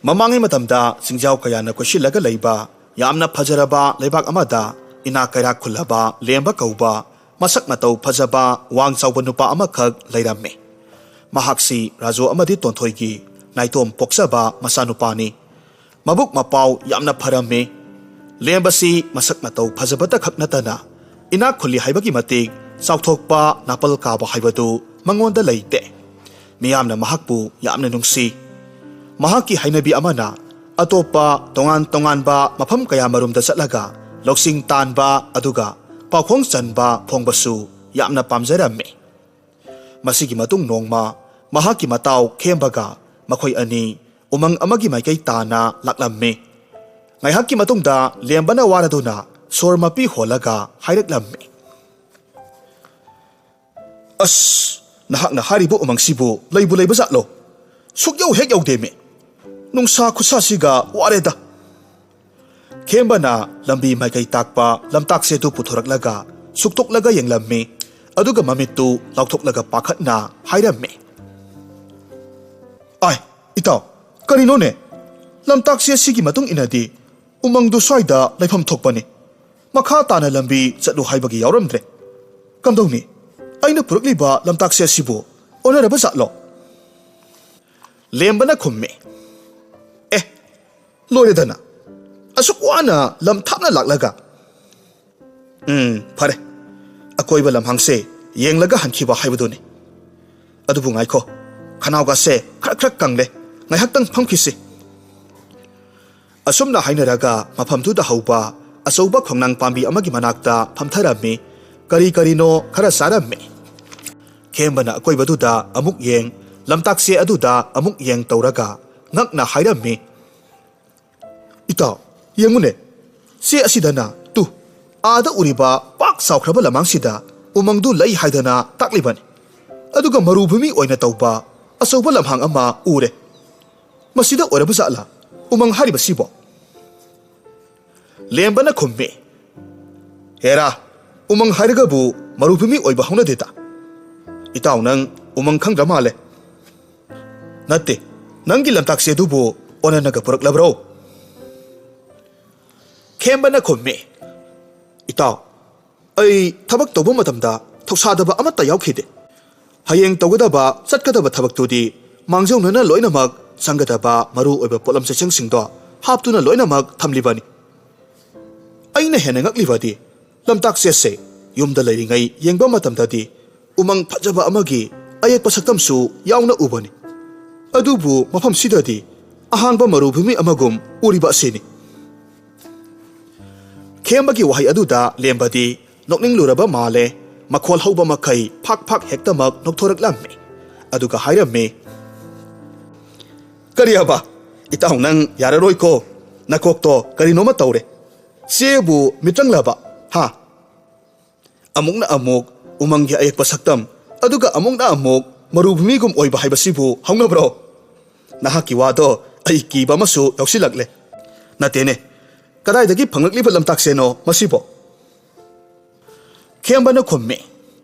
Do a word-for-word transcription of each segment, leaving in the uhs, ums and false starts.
ꯃꯃꯥꯡꯉꯩ ꯃꯇꯝꯗ ꯆꯤꯡꯖꯥꯎ ꯀꯌꯥꯅ ꯀꯣꯏꯁꯤꯜꯂꯒ ꯂꯩꯕ ꯌꯥꯝꯅ ꯐꯖꯔꯕ ꯂꯩꯕꯥꯛ ꯑꯃꯗ ꯏꯅꯥꯛ ꯀꯩꯔꯥꯛ ꯈꯨꯜꯂꯕ ꯂꯦꯝꯕ ꯀꯧꯕ ꯃꯁꯛ ꯃꯇꯧ ꯐꯖꯕ ꯋꯥꯡ ꯆꯥꯎꯕ ꯅꯨꯄꯥ ꯑꯃꯈꯛ ꯂꯩꯔꯝꯃꯤ꯫ ꯃꯍꯥꯛꯁꯤ ꯔꯥꯖꯨ ꯑꯃꯗꯤ ꯇꯣꯟꯊꯣꯏꯒꯤ ꯅꯥꯏꯇꯣꯝ ꯄꯣꯛꯆꯕ ꯃꯆꯥꯅꯨꯄꯥꯅꯤ꯫ ꯃꯕꯨꯛ ꯃꯄꯥꯎ ꯌꯥꯝꯅ ꯐꯔꯝꯃꯤ꯫ ꯂꯦꯝꯕꯁꯤ ꯃꯁꯛ ꯃꯇꯧ ꯐꯖꯕꯇ ꯈꯛ ꯅꯠꯇꯅ ꯏꯅꯥꯛ ꯈꯨꯜꯂꯤ ꯍꯥꯏꯕꯒꯤ ꯃꯇꯤꯛ ꯆꯥꯎꯊꯣꯛꯄ ꯅꯥꯄꯜ ꯀꯥꯕ ꯍꯥꯏꯕꯗꯨ ꯃꯉꯣꯟꯗ ꯂꯩꯇꯦ꯫ ꯃꯤꯌꯥꯝꯅ ꯃꯍꯥꯛꯄꯨ ꯌꯥꯝꯅ ꯅꯨꯡꯁꯤ꯫ ꯃꯍꯥꯛꯀꯤ ꯍꯩꯅꯕꯤ ꯑꯃꯅ ꯑꯇꯣꯞꯄ ꯇꯣꯉꯥꯟ ꯇꯣꯉꯥꯟꯕ ꯃꯐꯝ ꯀꯌꯥ ꯃꯔꯨꯝꯗ ꯆꯠꯂꯒ ꯂꯧꯁꯤꯡ ꯇꯥꯟꯕ ꯑꯗꯨꯒ ꯄꯥꯎꯈꯣꯡ ꯆꯟꯕ ꯐꯣꯡꯕꯁꯨ ꯌꯥꯝꯅ ꯄꯥꯝꯖꯔꯝꯃꯤ꯫ ꯃꯁꯤꯒꯤ ꯃꯇꯨꯡ ꯅꯣꯡꯃ ꯃꯍꯥꯛꯀꯤ ꯃꯇꯥꯎ ꯈꯦꯝꯕꯒ ꯃꯈꯣꯏ ꯑꯅꯤ ꯎꯃꯪ ꯑꯃꯒꯤ ꯃꯥꯏꯀꯩ ꯇꯥꯅ ꯂꯥꯛꯂꯝꯃꯤ꯫ ꯉꯥꯏꯍꯥꯛꯀꯤ ꯃꯇꯨꯡꯗ ꯂꯦꯝꯕꯅ ꯋꯥꯔꯗꯨꯅ ꯁꯣꯔ ꯃꯄꯤ ꯍꯣꯜꯂꯒ ꯍꯥꯏꯔꯛꯂꯝꯃꯤ꯫ "ꯑꯁ, ꯅꯍꯥꯛꯅ ꯍꯥꯏꯔꯤꯕ ꯎꯃꯪꯁꯤꯕꯨ ꯂꯩꯕꯨ ꯂꯩꯕꯖꯥꯠꯂꯣ? ꯁꯨꯛꯌꯧ ꯍꯦꯛ ꯌꯧꯗꯦꯃꯤ꯫ ꯅꯨꯡꯁꯥ ꯈꯨꯠꯁꯥꯁꯤꯒ ꯋꯥꯔꯦꯗ꯫" ꯈꯦꯝꯕꯅ ꯂꯝꯕꯤ ꯃꯥꯏꯀꯩ ꯇꯥꯛꯄ ꯂꯝꯇꯥꯛꯁꯦ ꯑꯗꯨ ꯄꯨꯊꯣꯔꯛꯂꯒ ꯁꯨꯛꯇꯣꯛꯂꯒ ꯌꯦꯡꯂꯝꯃꯤ꯫ ꯑꯗꯨꯒ ꯃꯃꯤꯠꯇꯨ ꯂꯥꯎꯊꯣꯛꯂꯒ ꯄꯥꯈꯠꯅ ꯍꯥꯏꯔꯝꯃꯤ꯫ "ꯑꯥꯏ, ꯏꯇꯥꯎ, ꯀꯔꯤꯅꯣꯅꯦ? ꯂꯝꯇꯥꯛꯁꯦ ꯑꯁꯤꯒꯤ ꯃꯇꯨꯡ ꯏꯟꯅꯗꯤ ꯎꯃꯪꯗꯨ ꯁ꯭ꯋꯥꯏꯗ ꯂꯩꯐꯝ ꯊꯣꯛꯄꯅꯤ꯫ ꯃꯈꯥ ꯇꯥꯅ ꯂꯝꯕꯤ ꯆꯠꯂꯨ ꯍꯥꯏꯕꯒꯤ ꯌꯥꯎꯔꯝꯗ꯭ꯔꯦ꯫ ꯀꯝꯗꯧꯅꯤ? ꯑꯩꯅ ꯄꯨꯔꯛꯂꯤꯕ ꯂꯝꯇꯥꯛꯁꯦ ꯑꯁꯤꯕꯨ ꯑꯣꯟꯅꯔꯕ ꯖꯥꯠꯂꯣ?" ꯂꯦꯝꯕꯅ ꯈꯨꯝꯃꯤ꯫ "ꯑꯦ, ꯂꯣꯏꯔꯦꯗꯅ꯫ ꯑꯁꯨꯛ ꯋꯥꯅ ꯂꯝ ꯊꯥꯞꯅ ꯂꯥꯛꯂꯒ꯫ ꯎꯝ, ꯐꯔꯦ꯫ ꯑꯀꯣꯏꯕ ꯂꯝꯍꯥꯡꯁꯦ ꯌꯦꯡꯂꯒ ꯍꯟꯈꯤꯕ ꯍꯥꯏꯕꯗꯨꯅꯤ꯫ ꯑꯗꯨꯕꯨ ꯉꯥꯏꯈꯣ, ꯈꯅꯥꯎꯒꯁꯦ ꯈꯔ ꯈꯔ ꯀꯪꯂꯦ꯫ ꯉꯥꯏꯍꯥꯛꯇꯪ ꯐꯝꯈꯤꯁꯤ꯫" ꯑꯁꯨꯝꯅ ꯍꯥꯏꯅꯔꯒ ꯃꯐꯝꯗꯨꯗ ꯍꯧꯕ ꯑꯆꯧꯕ ꯈꯣꯡꯅꯥꯡ ꯄꯥꯝꯕꯤ ꯑꯃꯒꯤ ꯃꯅꯥꯛꯇ ꯐꯝꯊꯔꯝꯃꯤ꯫ ꯀꯔꯤ ꯀꯔꯤꯅꯣ ꯈꯔ ꯆꯥꯔꯝꯃꯤ꯫ ꯈꯦꯝꯕꯅ ꯑꯀꯣꯏꯕꯗꯨꯗ ꯑꯃꯨꯛ ꯌꯦꯡ, ꯂꯝꯇꯥꯛꯁꯦ ꯑꯗꯨꯗ ꯑꯃꯨꯛ ꯌꯦꯡ ꯇꯧꯔꯒ ꯉꯛꯅ ꯍꯥꯏꯔꯝꯃꯤ꯫ "ꯏꯇꯥꯎ, ꯌꯦꯡꯉꯨꯅꯦ, ꯆꯦ ꯑꯁꯤꯗꯅ ꯇꯨ, ꯑꯥꯗ ꯎꯔꯤꯕ ꯄꯥꯛ ꯆꯥꯎꯈ꯭ꯔꯕ ꯂꯃꯥꯡꯁꯤꯗ ꯎꯃꯪꯗꯨ ꯂꯩ ꯍꯥꯏꯗꯅ ꯇꯥꯛꯂꯤꯕꯅꯤ꯫ ꯑꯗꯨꯒ ꯃꯔꯨꯚꯨꯃꯤ ꯑꯣꯏꯅ ꯇꯧꯕ ꯑꯆꯧꯕ ꯂꯝꯍꯥꯡ ꯑꯃ ꯎꯔꯦ꯫ ꯃꯁꯤꯗ ꯑꯣꯏꯔꯕ ꯖꯥꯠꯂꯥ ꯎꯃꯪ ꯍꯥꯏꯔꯤꯕꯁꯤꯕꯣ?" ꯂꯦꯝꯕꯅ ꯈꯨꯝꯃꯤ꯫ "ꯍꯦꯔꯥ, ꯎꯃꯪ ꯍꯥꯏꯔꯒꯕꯨ ꯃꯔꯨꯚꯨꯃꯤ ꯑꯣꯏꯕ ꯍꯧꯅꯗꯦꯗ꯫ ꯏꯇꯥꯎ, ꯅꯪ ꯎꯃꯪ ꯈꯪꯗ꯭ꯔ ꯃꯥꯜꯂꯦ꯫ ꯅꯠꯇꯦ, ꯅꯪꯒꯤ ꯂꯝꯇꯥꯛꯁꯦ ꯑꯗꯨꯕꯨ ꯑꯣꯟꯅꯅꯒ ꯄꯨꯔꯛꯂꯕ꯭ꯔꯣ? ꯈꯦꯝꯕꯅ ꯈꯨꯝꯃꯤ, "ꯏꯇꯥꯎ, ꯑꯩ ꯊꯕꯛ ꯇꯧꯕ ꯃꯇꯝꯗ ꯊꯧꯁꯥꯗꯕ ꯑꯃꯠꯇ ꯌꯥꯎꯈꯤꯗꯦ꯫ ꯍꯌꯦꯡ ꯇꯧꯒꯗꯕ, ꯆꯠꯀꯗꯕ ꯊꯕꯛꯇꯨꯗꯤ ꯃꯥꯡꯖꯧꯅꯅ ꯂꯣꯏꯅꯃꯛ ꯆꯪꯒꯗꯕ ꯃꯔꯨ ꯑꯣꯏꯕ ꯄꯣꯠꯂꯝ ꯆꯩꯁꯪꯁꯤꯡꯗꯣ ꯍꯥꯞꯇꯨꯅ ꯂꯣꯏꯅꯃꯛ ꯊꯝꯂꯤꯕꯅꯤ꯫ ꯑꯩꯅ ꯍꯦꯟꯅ ꯉꯛꯂꯤꯕꯗꯤ, ꯂꯝꯇꯥꯛ ꯆꯦꯁꯦ ꯌꯨꯝꯗ ꯂꯩꯔꯤꯉꯩ ꯌꯦꯡꯕ ꯃꯇꯝꯗꯗꯤ ꯎꯃꯪ ꯐꯖꯕ ꯑꯃꯒꯤ ꯑꯌꯦꯛꯄ ꯁꯛꯇꯝꯁꯨ ꯌꯥꯎꯅ ꯎꯕꯅꯤ꯫ ꯑꯗꯨꯕꯨ ꯃꯐꯝꯁꯤꯗꯗꯤ ꯑꯍꯥꯡꯕ ꯃꯔꯨꯚꯨꯃꯤ ꯑꯃꯒꯨꯝ ꯎꯔꯤꯕ ꯑꯁꯤꯅꯤ꯫" ꯈꯦꯝꯕꯒꯤ ꯋꯥꯍꯩ ꯑꯗꯨꯗ ꯂꯦꯝꯕꯗꯤ ꯅꯣꯛꯅꯤꯡꯂꯨꯔꯕ ꯃꯥꯜꯂꯦ꯫ ꯃꯈꯣꯜ ꯍꯧꯕ ꯃꯈꯩ ꯐꯥꯛ ꯐꯥꯛ ꯍꯦꯛꯇꯃꯛ ꯅꯣꯛꯊꯣꯔꯛꯂꯝꯃꯤ꯫ ꯑꯗꯨꯒ ꯍꯥꯏꯔꯝꯃꯤ, "ꯀꯔꯤ ꯍꯥꯏꯕ? ꯏꯇꯥꯎ, ꯅꯪ ꯌꯥꯔꯔꯣꯏꯀꯣ꯫ ꯅꯀꯣꯛꯇꯣ ꯀꯔꯤꯅꯣꯃ ꯇꯧꯔꯦ꯫ ꯆꯦꯕꯨ ꯃꯤꯇ꯭ꯔꯪꯂꯕ? ꯍꯥ? ꯑꯃꯨꯛꯅ ꯑꯃꯨꯛ ꯎꯃꯪꯒꯤ ꯑꯌꯦꯛꯄ ꯁꯛꯇꯝ, ꯑꯗꯨꯒ ꯑꯃꯨꯛꯅ ꯑꯃꯨꯛ ꯃꯔꯨꯚꯨꯃꯤꯒꯨꯝ ꯑꯣꯏꯕ ꯍꯥꯏꯕꯁꯤꯕꯨ ꯍꯧꯅꯕ꯭ꯔꯣ? ꯅꯍꯥꯛꯀꯤ ꯋꯥꯗꯣ ꯑꯩ ꯀꯤꯕ ꯑꯃꯁꯨ ꯌꯥꯎꯁꯤꯜꯂꯛꯂꯦ꯫ ꯅꯠꯇꯦꯅꯦ, ꯀꯗꯥꯏꯗꯒꯤ ꯐꯪꯂꯛꯂꯤꯕ ꯂꯝꯇꯥꯛꯁꯦꯅꯣ ꯃꯁꯤꯕꯣ?" ꯈꯦꯝꯕꯅ ꯈꯨꯝꯃꯤ,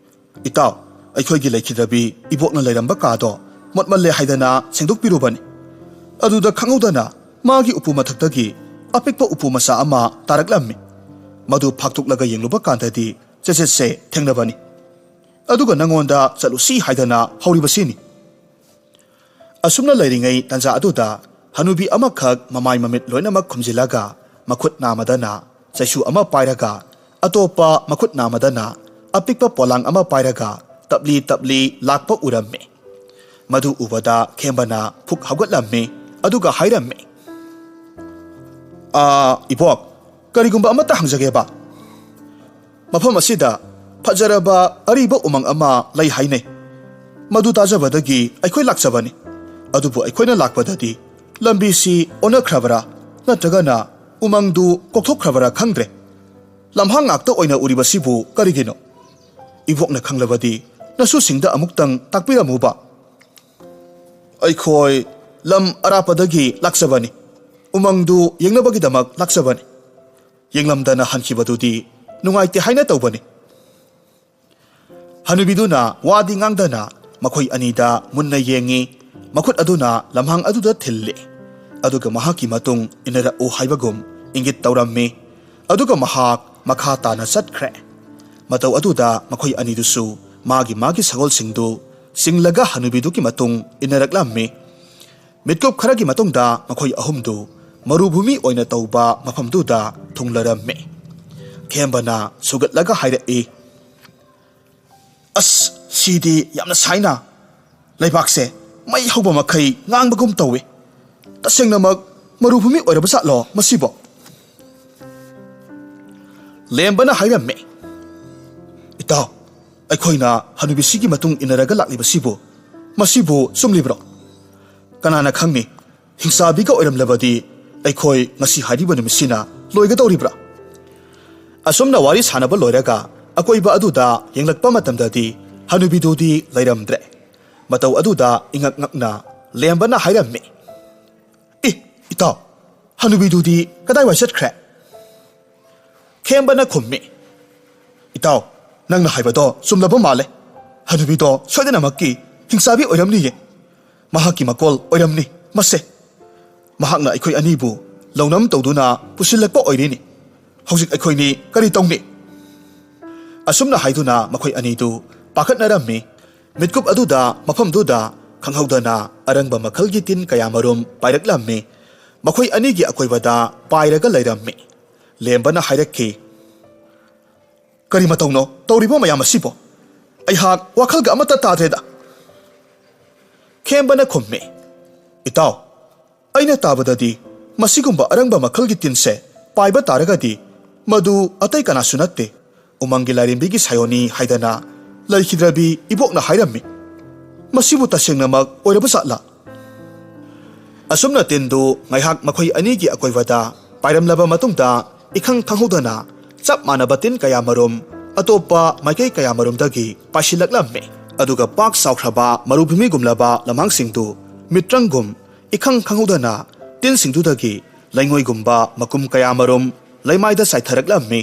"ꯏꯇꯥꯎ, ꯑꯩꯈꯣꯏꯒꯤ ꯂꯩꯈꯤꯗ꯭ꯔꯕꯤ ꯏꯕꯣꯛꯅ ꯂꯩꯔꯝꯕ ꯀꯥꯗꯣ ꯃꯣꯠꯃꯜꯂꯦ ꯍꯥꯏꯗꯅ ꯁꯦꯡꯗꯣꯛꯄꯤꯔꯨꯕꯅꯤ꯫ ꯑꯗꯨꯗ ꯈꯪꯍꯧꯗꯅ ꯃꯥꯒꯤ ꯎꯄꯨ ꯃꯊꯛꯇꯒꯤ ꯑꯄꯤꯛꯄ ꯎꯄꯨ ꯃꯆꯥ ꯑꯃ ꯇꯥꯔꯛꯂꯝꯃꯤ꯫ ꯃꯗꯨ ꯐꯥꯛꯇꯣꯛꯂꯒ ꯌꯦꯡꯂꯨꯕ ꯀꯥꯟꯗꯗꯤ ꯆꯦꯆꯦꯠꯁꯦ ꯊꯦꯡꯅꯕꯅꯤ꯫ ꯑꯗꯨꯒ ꯅꯉꯣꯟꯗ ꯆꯠꯂꯨꯁꯤ ꯍꯥꯏꯗꯅ ꯍꯧꯔꯤꯕꯁꯤꯅꯤ꯫" ꯑꯁꯨꯝꯅ ꯂꯩꯔꯤꯉꯩ ꯇꯟꯖꯥ ꯑꯗꯨꯗ ꯍꯅꯨꯕꯤ ꯑꯃꯈꯛ ꯃꯃꯥꯏ ꯃꯃꯤꯠ ꯂꯣꯏꯅꯃꯛ ꯈꯨꯝꯖꯤꯜꯂꯒ ꯃꯈꯨꯠ ꯅꯥꯃꯗꯅ ꯆꯩꯁꯨ ꯑꯃ ꯄꯥꯏꯔꯒ ꯑꯇꯣꯞꯄ ꯃꯈꯨꯠ ꯅꯥꯃꯗꯅ ꯑꯄꯤꯛꯄ ꯄꯣꯂꯥꯡ ꯑꯃ ꯄꯥꯏꯔꯒ ꯇꯞꯂꯤ ꯇꯞꯂꯤ ꯂꯥꯛꯄ ꯎꯔꯝꯃꯤ꯫ ꯃꯗꯨ ꯎꯕꯗ ꯈꯦꯝꯕꯅ ꯐꯨꯛ ꯍꯧꯒꯠꯂꯝꯃꯤ꯫ ꯑꯗꯨꯒ ꯍꯥꯏꯔꯝꯃꯤ, "ꯑꯥ, ꯏꯕꯣꯛ, ꯀꯔꯤꯒꯨꯝꯕ ꯑꯃꯠꯇ ꯍꯪꯖꯒꯦꯕ꯫ ꯃꯐꯝ ꯑꯁꯤꯗ ꯐꯖꯔꯕ ꯑꯔꯤꯕ ꯎꯃꯪ ꯑꯃ ꯂꯩ ꯍꯥꯏꯅꯩ꯫ ꯃꯗꯨ ꯇꯥꯖꯕꯗꯒꯤ ꯑꯩꯈꯣꯏ ꯂꯥꯛꯆꯕꯅꯤ꯫ ꯑꯗꯨꯕꯨ ꯑꯩꯈꯣꯏꯅ ꯂꯥꯛꯄꯗꯗꯤ ꯂꯝꯕꯤꯁꯤ ꯑꯣꯟꯅꯈ꯭ꯔꯕꯔꯥ ꯅꯠꯇ꯭ꯔꯒꯅ ꯎꯃꯪꯗꯨ ꯀꯣꯛꯊꯣꯛꯈ꯭ꯔꯕꯔꯥ ꯈꯪꯗ꯭ꯔꯦ꯫ ꯂꯝꯍꯥꯡ ꯉꯥꯛꯇ ꯑꯣꯏꯅ ꯎꯔꯤꯕꯁꯤꯕꯨ ꯀꯔꯤꯒꯤꯅꯣ? ꯏꯕꯣꯛꯅ ꯈꯪꯂꯕꯗꯤ ꯅꯁꯨꯁꯤꯡꯗ ꯑꯃꯨꯛꯇꯪ ꯇꯥꯛꯄꯤꯔꯝꯃꯨꯕ꯫" "ꯑꯩꯈꯣꯏ ꯂꯝ ꯑꯔꯥꯞꯄꯗꯒꯤ ꯂꯥꯛꯆꯕꯅꯤ꯫ ꯎꯃꯪꯗꯨ ꯌꯦꯡꯅꯕꯒꯤꯗꯃꯛ ꯂꯥꯛꯆꯕꯅꯤ꯫ ꯌꯦꯡꯂꯝꯗꯅ ꯍꯟꯈꯤꯕꯗꯨꯗꯤ ꯅꯨꯡꯉꯥꯏꯇꯦ ꯍꯥꯏꯅ ꯇꯧꯕꯅꯤ꯫" ꯍꯅꯨꯕꯤꯗꯨꯅ ꯋꯥꯗꯤ ꯉꯥꯡꯗꯅ ꯃꯈꯣꯏ ꯑꯅꯤꯗ ꯃꯨꯟꯅ ꯌꯦꯡꯉꯤ꯫ ꯃꯈꯨꯠ ꯑꯗꯨꯅ ꯂꯝꯍꯥꯡ ꯑꯗꯨꯗ ꯊꯤꯜꯂꯤ꯫ ꯑꯗꯨꯒ ꯃꯍꯥꯛꯀꯤ ꯃꯇꯨꯡ ꯏꯟꯅꯔꯛꯎ ꯍꯥꯏꯕꯒꯨꯝ ꯏꯪꯒꯤꯠ ꯇꯧꯔꯝꯃꯤ꯫ ꯑꯗꯨꯒ ꯃꯍꯥꯛ ꯃꯈꯥ ꯇꯥꯅ ꯆꯠꯈ꯭ꯔꯦ꯫ ꯃꯇꯧ ꯑꯗꯨꯗ ꯃꯈꯣꯏ ꯑꯅꯤꯗꯨꯁꯨ ꯃꯥꯒꯤ ꯃꯥꯒꯤ ꯁꯒꯣꯜꯁꯤꯡꯗꯨ ꯆꯤꯡꯂꯒ ꯍꯅꯨꯕꯤꯗꯨꯒꯤ ꯃꯇꯨꯡ ꯏꯟꯅꯔꯛꯂꯝꯃꯤ꯫ ꯃꯤꯠꯀꯨꯞ ꯈꯔꯒꯤ ꯃꯇꯨꯡꯗ ꯃꯈꯣꯏ ꯑꯍꯨꯝꯗꯨ ꯃꯔꯨꯚꯨꯃꯤ ꯑꯣꯏꯅ ꯇꯧꯕ ꯃꯐꯝꯗꯨꯗ ꯊꯨꯡꯂꯔꯝꯃꯤ꯫ ꯈꯦꯝꯕꯅ ꯁꯨꯒꯠꯂꯒ ꯍꯥꯏꯔꯛꯏ, "ꯑꯁ, ꯁꯤꯗꯤ ꯌꯥꯝꯅ ꯁꯥꯏꯅ꯫ ꯂꯩꯕꯥꯛꯁꯦ ꯃꯩ ꯍꯧꯕ ꯃꯈꯩ ꯉꯥꯡꯕꯒꯨꯝ ꯇꯧꯏ꯫ ꯇꯁꯦꯡꯅꯃꯛ ꯃꯔꯨꯚꯨꯃꯤ ꯑꯣꯏꯔꯕ ꯖꯥꯠꯂꯣ ꯃꯁꯤꯕꯣ?" ꯂꯦꯝꯕꯅ ꯍꯥꯏꯔꯝꯃꯤ, "ꯏꯇꯥꯎ, ꯑꯩꯈꯣꯏꯅ ꯍꯅꯨꯕꯤꯁꯤꯒꯤ ꯃꯇꯨꯡ ꯏꯟꯅꯔꯒ ꯂꯥꯛꯂꯤꯕꯁꯤꯕꯨ, ꯃꯁꯤꯕꯨ ꯆꯨꯝꯂꯤꯕ꯭ꯔꯣ? ꯀꯅꯥꯅ ꯈꯪꯅꯤ, ꯍꯤꯡꯆꯥꯕꯤꯒ ꯑꯣꯏꯔꯝꯂꯕꯗꯤ ꯑꯩꯈꯣꯏ ꯉꯁꯤ ꯍꯥꯏꯔꯤꯕ ꯅꯨꯃꯤꯠꯁꯤꯅ ꯂꯣꯏꯒꯗꯧꯔꯤꯕ꯭ꯔꯥ?" ꯑꯁꯨꯝꯅ ꯋꯥꯔꯤ ꯁꯥꯟꯅꯕ ꯂꯣꯏꯔꯒ ꯑꯀꯣꯏꯕ ꯑꯗꯨꯗ ꯌꯦꯡꯂꯛꯄ ꯃꯇꯝꯗꯗꯤ ꯍꯅꯨꯕꯤꯗꯨꯗꯤ ꯂꯩꯔꯝꯗ꯭ꯔꯦ꯫ ꯃꯇꯧ ꯑꯗꯨꯗ ꯏꯉꯛ ꯉꯛꯅ ꯂꯦꯝꯕꯅ ꯍꯥꯏꯔꯝꯃꯤ, "ꯏ, ꯏꯇꯥꯎ, ꯍꯅꯨꯕꯤꯗꯨꯗꯤ ꯀꯗꯥꯏꯋꯥꯏ ꯆꯠꯈ꯭ꯔꯦ?" ꯈꯦꯝꯕꯅ ꯈꯨꯝꯃꯤ, "ꯏꯇꯥꯎ, ꯅꯪꯅ ꯍꯥꯏꯕꯗꯣ ꯆꯨꯝꯂꯕ ꯃꯥꯜꯂꯦ꯫ ꯍꯅꯨꯕꯤꯗꯣ ꯁꯣꯏꯗꯅꯃꯛꯀꯤ ꯍꯤꯡꯆꯥꯕꯤ ꯑꯣꯏꯔꯝꯅꯤꯌꯦ꯫ ꯃꯍꯥꯛꯀꯤ ꯃꯀꯣꯜ ꯑꯣꯏꯔꯝꯅꯤ ꯃꯁꯦ꯫ ꯃꯍꯥꯛꯅ ꯑꯩꯈꯣꯏ ꯑꯅꯤꯕꯨ ꯂꯧꯅꯝ ꯇꯧꯗꯨꯅ ꯄꯨꯁꯤꯜꯂꯛꯄ ꯑꯣꯏꯔꯤꯅꯤ꯫ ꯍꯧꯖꯤꯛ ꯑꯩꯈꯣꯏꯅꯤ ꯀꯔꯤ ꯇꯧꯅꯤ?" ꯑꯁꯨꯝꯅ ꯍꯥꯏꯗꯨꯅ ꯃꯈꯣꯏ ꯑꯅꯤꯗꯨ ꯄꯥꯈꯠꯅꯔꯝꯃꯤ꯫ ꯃꯤꯠꯀꯨꯞ ꯑꯗꯨꯗ ꯃꯐꯝꯗꯨꯗ ꯈꯪꯍꯧꯗꯅ ꯑꯔꯪꯕ ꯃꯈꯜꯒꯤ ꯇꯤꯟ ꯀꯌꯥꯃꯔꯨꯝ ꯄꯥꯏꯔꯛꯂꯝꯃꯤ꯫ ꯃꯈꯣꯏ ꯑꯅꯤꯒꯤ ꯑꯀꯣꯏꯕꯗ ꯄꯥꯏꯔꯒ ꯂꯩꯔꯝꯃꯤ꯫ ꯂꯦꯝꯕꯅ ꯍꯥꯏꯔꯛꯈꯤ, "ꯀꯔꯤ ꯃꯇꯧꯅꯣ ꯇꯧꯔꯤꯕ ꯃꯌꯥꯝ ꯑꯁꯤꯕꯣ? ꯑꯩꯍꯥꯛ ꯋꯥꯈꯜꯒ ꯑꯃꯠꯇ ꯇꯥꯗ꯭ꯔꯦꯗ꯫" ꯈꯦꯝꯕꯅ ꯈꯨꯝꯃꯤ, "ꯏꯇꯥꯎ, ꯑꯩꯅ ꯇꯥꯕꯗꯗꯤ ꯃꯁꯤꯒꯨꯝꯕ ꯑꯔꯪꯕ ꯃꯈꯜꯒꯤ ꯇꯤꯟꯁꯦ ꯄꯥꯏꯕ ꯇꯥꯔꯒꯗꯤ ꯃꯗꯨ ꯑꯇꯩ ꯀꯅꯥꯁꯨ ꯅꯠꯇꯦ, ꯎꯃꯪꯒꯤ ꯂꯥꯏꯔꯦꯝꯕꯤꯒꯤ ꯁꯥꯌꯣꯟꯅꯤ ꯍꯥꯏꯗꯅ ꯂꯩꯈꯤꯗ꯭ꯔꯕꯤ ꯏꯕꯣꯛꯅ ꯍꯥꯏꯔꯝꯃꯤ꯫ ꯃꯁꯤꯕꯨ ꯇꯁꯦꯡꯅꯃꯛ ꯑꯣꯏꯔꯕ ꯖꯥꯠꯂꯥ?" ꯑꯁꯨꯝꯅ ꯇꯤꯟꯗꯨ ꯉꯥꯏꯍꯥꯛ ꯃꯈꯣꯏ ꯑꯅꯤꯒꯤ ꯑꯀꯣꯏꯕꯗ ꯄꯥꯏꯔꯝꯂꯕ ꯃꯇꯨꯡꯗ, ꯏꯈꯪ ꯈꯪꯍꯧꯗꯅ ꯆꯞ ꯃꯥꯟꯅꯕ ꯇꯤꯟ ꯀꯌꯥꯃꯔꯨꯝ ꯑꯇꯣꯞꯄ ꯃꯥꯏꯀꯩ ꯀꯌꯥꯃꯔꯨꯝꯗꯒꯤ ꯄꯥꯏꯁꯤꯜꯂꯛꯂꯝꯃꯤ꯫ ꯑꯗꯨꯒ ꯄꯥꯛ ꯆꯥꯎꯈ꯭ꯔꯕ ꯃꯔꯨꯚꯨꯃꯤꯒꯨꯝꯂꯕ ꯂꯝꯍꯥꯡꯁꯤꯡꯗꯨ ꯃꯤꯇ꯭ꯔꯪꯒꯨꯝ ꯏꯈꯪ ꯈꯪꯍꯧꯗꯅ ꯇꯤꯟꯁꯤꯡꯗꯨꯗꯒꯤ ꯂꯩꯉꯣꯏꯒꯨꯝꯕ ꯃꯀꯨꯝ ꯀꯌꯥꯃꯔꯨꯝ ꯂꯩꯃꯥꯏꯗ ꯆꯥꯏꯊꯔꯛꯂꯝꯃꯤ꯫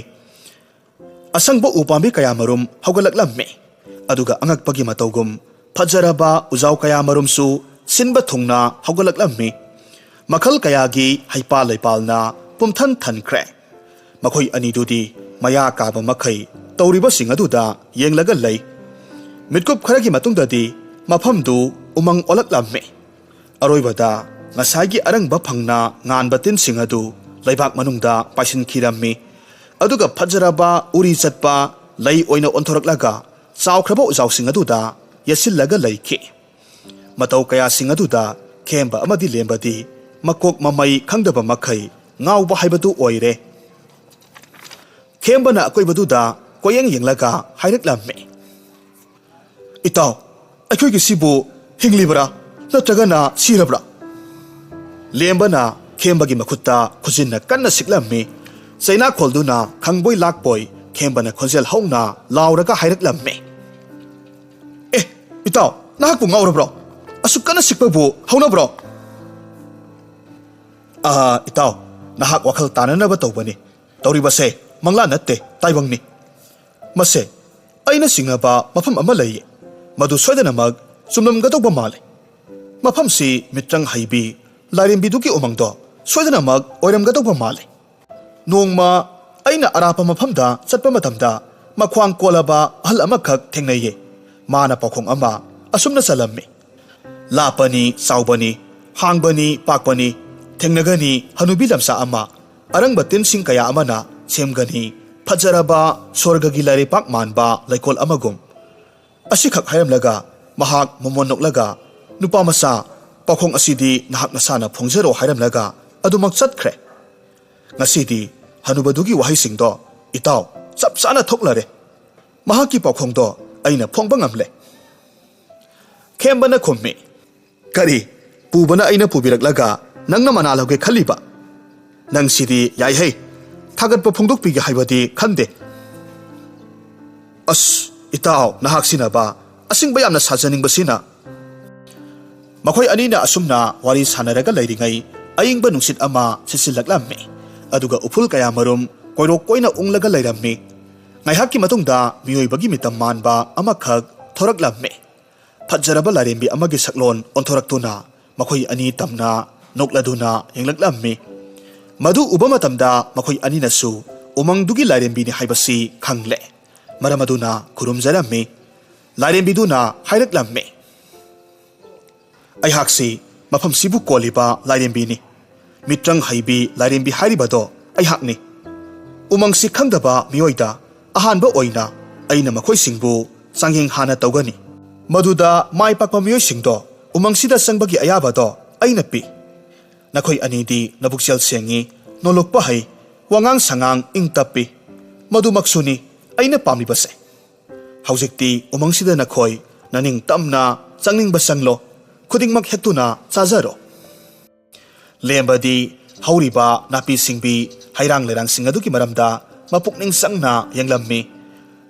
ꯑꯁꯪꯕ ꯎ ꯄꯥꯝꯕꯤ ꯀꯌꯥꯃꯔꯨꯝ ꯍꯧꯒꯠꯂꯛꯂꯝꯃꯤ꯫ ꯑꯗꯨꯒ ꯑꯉꯛꯄꯒꯤ ꯃꯇꯧꯒꯨꯝ ꯐꯖꯔꯕ ꯎꯖꯥꯎ ꯀꯌꯥꯃꯔꯨꯝꯁꯨ ꯁꯤꯟꯕ ꯊꯨꯡꯅ ꯍꯧꯒꯠꯂꯛꯂꯝꯃꯤ꯫ ꯃꯈꯜ ꯀꯌꯥꯒꯤ ꯍꯩꯄꯥꯜ ꯂꯩꯄꯥꯜꯅ ꯄꯨꯝꯊꯟ ꯊꯟꯈ꯭ꯔꯦ꯫ ꯃꯈꯣꯏ ꯑꯅꯤꯗꯨꯗꯤ ꯃꯌꯥ ꯀꯥꯕ ꯃꯈꯩ ꯇꯧꯔꯤꯕꯁꯤꯡ ꯑꯗꯨꯗ ꯌꯦꯡꯂꯒ ꯂꯩ꯫ ꯃꯤꯠꯀꯨꯞ ꯈꯔꯒꯤ ꯃꯇꯨꯡꯗꯗꯤ ꯃꯐꯝꯗꯨ ꯎꯃꯪ ꯑꯣꯜꯂꯛꯂꯝꯃꯤ꯫ ꯑꯔꯣꯏꯕꯗ ꯉꯁꯥꯏꯒꯤ ꯑꯔꯪꯕ ꯐꯪꯅ ꯉꯥꯟꯕ ꯇꯤꯟꯁꯤꯡ ꯑꯗꯨ ꯂꯩꯕꯥꯛ ꯃꯅꯨꯡꯗ ꯄꯥꯏꯁꯤꯟꯈꯤꯔꯝꯃꯤ꯫ ꯑꯗꯨꯒ ꯐꯖꯔꯕ ꯎꯔꯤ ꯆꯠꯄ ꯂꯩ ꯑꯣꯏꯅ ꯑꯣꯟꯊꯣꯔꯛꯂꯒ ꯆꯥꯎꯈ꯭ꯔꯕ ꯎꯖꯥꯎꯁꯤꯡ ꯑꯗꯨꯗ ꯌꯦꯠꯁꯤꯜꯂꯒ ꯂꯩꯈꯤ꯫ ꯃꯇꯧ ꯀꯌꯥꯁꯤꯡ ꯑꯗꯨꯗ ꯈꯦꯝꯕ ꯑꯃꯗꯤ ꯂꯦꯝꯕꯗꯤ ꯃꯀꯣꯛ ꯃꯃꯩ ꯈꯪꯗꯕ ꯃꯈꯩ ꯉꯥꯎꯕ ꯍꯥꯏꯕꯗꯨ ꯑꯣꯏꯔꯦ꯫ ꯈꯦꯝꯕꯅ ꯑꯀꯣꯏꯕꯗꯨꯗ ꯀꯣꯌꯦꯡ ꯌꯦꯡꯂꯒ ꯍꯥꯏꯔꯛꯂꯝꯃꯤ, "ꯏꯇꯥꯎ, ꯑꯩꯈꯣꯏꯒꯤꯁꯤꯕꯨ ꯍꯤꯡꯂꯤꯕ꯭ꯔꯥ ꯅꯠꯇ꯭ꯔꯒꯅ ꯁꯤꯔꯕ꯭ꯔꯥ?" ꯂꯦꯝꯕꯅ ꯈꯦꯝꯕꯒꯤ ꯃꯈꯨꯠꯇ ꯈꯨꯖꯤꯟꯅ ꯀꯟꯅ ꯁꯤꯛꯂꯝꯃꯤ꯫ ꯆꯩꯅꯥꯈꯣꯜꯗꯨꯅ ꯈꯪꯕꯣꯏ ꯂꯥꯛꯄꯣꯏ ꯈꯦꯝꯕꯅ ꯈꯣꯟꯖꯦꯜ ꯍꯧꯅ ꯂꯥꯎꯔꯒ ꯍꯥꯏꯔꯛꯂꯝꯃꯤ, "ꯑꯦ, ꯏꯇꯥꯎ, ꯅꯍꯥꯛꯄꯨ ꯉꯥꯎꯔꯕ꯭ꯔꯣ? ꯑꯁꯨꯛ ꯀꯟꯅ ꯁꯤꯛꯄꯕꯨ ꯍꯧꯅꯕ꯭ꯔꯣ?" "ꯑꯥ, ꯏꯇꯥꯎ, ꯅꯍꯥꯛ ꯋꯥꯈꯜ ꯇꯥꯅꯅꯕ ꯇꯧꯕꯅꯤ꯫ ꯇꯧꯔꯤꯕꯁꯦ ꯃꯪꯂꯥꯟ ꯅꯠꯇꯦ, ꯇꯥꯏꯕꯪꯅꯤ꯫ ꯃꯁꯦ ꯑꯩꯅ ꯆꯤꯡꯅꯕ ꯃꯐꯝ ꯑꯃ ꯂꯩꯌꯦ꯫ ꯃꯗꯨ ꯁꯣꯏꯗꯅꯃꯛ ꯆꯨꯝꯂꯝꯒꯗꯧꯕ ꯃꯥꯜꯂꯦ꯫ ꯃꯐꯝꯁꯤ ꯃꯤꯇ꯭ꯔꯪ ꯍꯩꯕꯤ ꯂꯥꯏꯔꯦꯝꯕꯤꯗꯨꯒꯤ ꯎꯃꯪꯗꯣ ꯁꯣꯏꯗꯅꯃꯛ ꯑꯣꯏꯔꯝꯒꯗꯧꯕ ꯃꯥꯜꯂꯦ꯫ ꯅꯣꯡꯃ ꯑꯩꯅ ꯑꯔꯥꯞꯄ ꯃꯐꯝꯗ ꯆꯠꯄ ꯃꯇꯝꯗ ꯃꯈ꯭ꯋꯥꯡ ꯀꯣꯜꯂꯕ ꯑꯍꯜ ꯑꯃꯈꯛ ꯊꯦꯡꯅꯩꯌꯦ꯫ ꯃꯥꯅ ꯄꯥꯎꯈꯣꯡ ꯑꯃ ꯑꯁꯨꯝꯅ ꯆꯜꯂꯝꯃꯤ, 'ꯂꯥꯞꯄꯅꯤ, ꯆꯥꯎꯕꯅꯤ, ꯍꯥꯡꯕꯅꯤ, ꯄꯥꯛꯄꯅꯤ, ꯊꯦꯡꯅꯒꯅꯤ ꯍꯅꯨꯕꯤ ꯂꯝꯁꯥ ꯑꯃ, ꯑꯔꯪꯕ ꯇꯤꯟꯁꯤꯡ ꯀꯌꯥ ꯑꯃꯅ ꯁꯦꯝꯒꯅꯤ ꯐꯖꯔꯕ ꯁ꯭ꯋꯔꯒꯒꯤ ꯂꯩꯔꯩꯄꯥꯛ ꯃꯥꯟꯕ ꯂꯩꯀꯣꯜ ꯑꯃꯒꯨꯝ.' ꯑꯁꯤꯈꯛ ꯍꯥꯏꯔꯝꯂꯒ ꯃꯍꯥꯛ ꯃꯣꯃꯣꯟ ꯅꯣꯛꯂꯒ, "ꯅꯨꯄꯥ ꯃꯆꯥ, ꯄꯥꯎꯈꯣꯡ ꯑꯁꯤꯗꯤ ꯅꯍꯥꯛ ꯅꯁꯥꯅ ꯐꯣꯡꯖꯔꯣ" ꯍꯥꯏꯔꯝꯂꯒ ꯑꯗꯨꯃꯛ ꯆꯠꯈ꯭ꯔꯦ꯫ ꯉꯁꯤꯗꯤ ꯍꯅꯨꯕꯗꯨꯒꯤ ꯋꯥꯍꯩꯁꯤꯡꯗꯣ, ꯏꯇꯥꯎ, ꯆꯞ ꯆꯥꯅ ꯊꯣꯛꯂꯔꯦ꯫ ꯃꯍꯥꯛꯀꯤ ꯄꯥꯎꯈꯣꯡꯗꯣ ꯑꯩꯅ ꯐꯣꯡꯕ ꯉꯝꯂꯦ꯫ ꯈꯦꯝꯕꯅ ꯈꯨꯝꯃꯤ, "ꯀꯔꯤ? ꯄꯨꯕꯅ ꯑꯩꯅ ꯄꯨꯕꯤꯔꯛꯂꯒ ꯅꯪꯅ ꯃꯅꯥ ꯂꯧꯒꯦ ꯈꯜꯂꯤꯕ? ꯅꯪꯁꯤꯗꯤ ꯌꯥꯏꯍꯦ꯫ ꯊꯥꯒꯠꯄ ꯐꯣꯡꯗꯣꯛꯄꯤꯒꯦ ꯍꯥꯏꯕꯗꯤ ꯈꯟꯗꯦ꯫ ꯑꯁ, ꯏꯇꯥꯎ, ꯅꯍꯥꯛꯁꯤꯅꯕ ꯑꯁꯤꯡꯕ ꯌꯥꯝꯅ ꯁꯥꯖꯅꯤꯡꯕꯁꯤꯅ꯫" ꯃꯈꯣꯏ ꯑꯅꯤꯅ ꯑꯁꯨꯝꯅ ꯋꯥꯔꯤ ꯁꯥꯟꯅꯔꯒ ꯂꯩꯔꯤꯉꯩ ꯑꯏꯪꯕ ꯅꯨꯡꯁꯤꯠ ꯑꯃ ꯁꯤꯠꯆꯤꯜꯂꯛꯂꯝꯃꯤ꯫ ꯑꯗꯨꯒ ꯎꯐꯨꯜ ꯀꯌꯥꯃꯔꯨꯝ ꯀꯣꯏꯔꯣꯛ ꯀꯣꯏꯅ ꯎꯪꯂꯒ ꯂꯩꯔꯝꯃꯤ꯫ ꯉꯥꯏꯍꯥꯛꯀꯤ ꯃꯇꯨꯡꯗ ꯃꯤꯑꯣꯏꯕꯒꯤ ꯃꯤꯇꯝ ꯃꯥꯟꯕ ꯑꯃꯈꯛ ꯊꯣꯔꯛꯂꯝꯃꯤ꯫ ꯐꯖꯔꯕ ꯂꯥꯏꯔꯦꯝꯕꯤ ꯑꯃꯒꯤ ꯁꯛꯂꯣꯟ ꯑꯣꯟꯊꯣꯔꯛꯇꯨꯅ ꯃꯈꯣꯏ ꯑꯅꯤ ꯇꯝꯅ ꯅꯣꯛꯂꯗꯨꯅ ꯌꯦꯡꯂꯛꯂꯝꯃꯤ꯫ ꯃꯗꯨ ꯎꯕ ꯃꯇꯝꯗ ꯃꯈꯣꯏ ꯑꯅꯤꯅꯁꯨ ꯎꯃꯪꯗꯨꯒꯤ ꯂꯥꯏꯔꯦꯝꯕꯤꯅꯤ ꯍꯥꯏꯕꯁꯤ ꯈꯪꯂꯦ꯫ ꯃꯔꯝ ꯑꯗꯨꯅ ꯈꯨꯔꯨꯝꯖꯔꯝꯃꯤ꯫ ꯂꯥꯏꯔꯦꯝꯕꯤꯗꯨꯅ ꯍꯥꯏꯔꯛꯂꯝꯃꯤ, "ꯑꯩꯍꯥꯛꯁꯤ ꯃꯐꯝꯁꯤꯕꯨ ꯀꯣꯜꯂꯤꯕ ꯂꯥꯏꯔꯦꯝꯕꯤꯅꯤ꯫ ꯃꯤꯇ꯭ꯔꯪ ꯍꯩꯕꯤ ꯂꯥꯏꯔꯦꯝꯕꯤ ꯍꯥꯏꯔꯤꯕꯗꯣ ꯑꯩꯍꯥꯛꯅꯤ꯫ ꯎꯃꯪꯁꯤ ꯈꯪꯗꯕ ꯃꯤꯑꯣꯏꯗ ꯑꯍꯥꯟꯕ ꯑꯣꯏꯅ ꯑꯩꯅ ꯃꯈꯣꯏꯁꯤꯡꯕꯨ ꯆꯥꯡꯌꯦꯡ ꯍꯥꯟꯅ ꯇꯧꯒꯅꯤ꯫ ꯃꯗꯨꯗ ꯃꯥꯏ ꯄꯥꯛꯄ ꯃꯤꯑꯣꯏꯁꯤꯡꯗꯣ ꯎꯃꯪꯁꯤꯗ ꯆꯪꯕꯒꯤ ꯑꯌꯥꯕꯗꯣ ꯑꯩꯅ ꯄꯤ꯫ ꯅꯈꯣꯏ ꯑꯅꯤꯗꯤ ꯅꯕꯨꯛꯆꯦꯜ ꯁꯦꯡꯉꯤ, ꯅꯣꯂꯨꯛꯄ ꯍꯩ, ꯋꯥꯉꯥꯡ ꯁꯉꯥꯡ ꯏꯪ ꯇꯞꯄꯤ꯫ ꯃꯗꯨꯃꯛꯁꯨꯅꯤ ꯑꯩꯅ ꯄꯥꯝꯂꯤꯕꯁꯦ꯫ ꯍꯧꯖꯤꯛꯇꯤ ꯎꯃꯪꯁꯤꯗ ꯅꯈꯣꯏ ꯅꯅꯤꯡ ꯇꯝꯅ ꯆꯪꯅꯤꯡꯕ ꯆꯪꯂꯣ, ꯈꯨꯗꯤꯡꯃꯛ ꯍꯦꯛꯇꯨꯅ ꯆꯥꯖꯔꯣ"꯫ ꯂꯦꯝꯕꯗꯤ ꯍꯧꯔꯤꯕ ꯅꯥꯄꯤ ꯁꯤꯡꯕꯤ, ꯍꯩꯔꯥꯡ ꯂꯩꯔꯥꯡꯁꯤꯡ ꯑꯗꯨꯒꯤ ꯃꯔꯝꯗ ꯃꯄꯨꯛꯅꯤꯡ ꯆꯪꯅ ꯌꯦꯡꯂꯝꯃꯤ꯫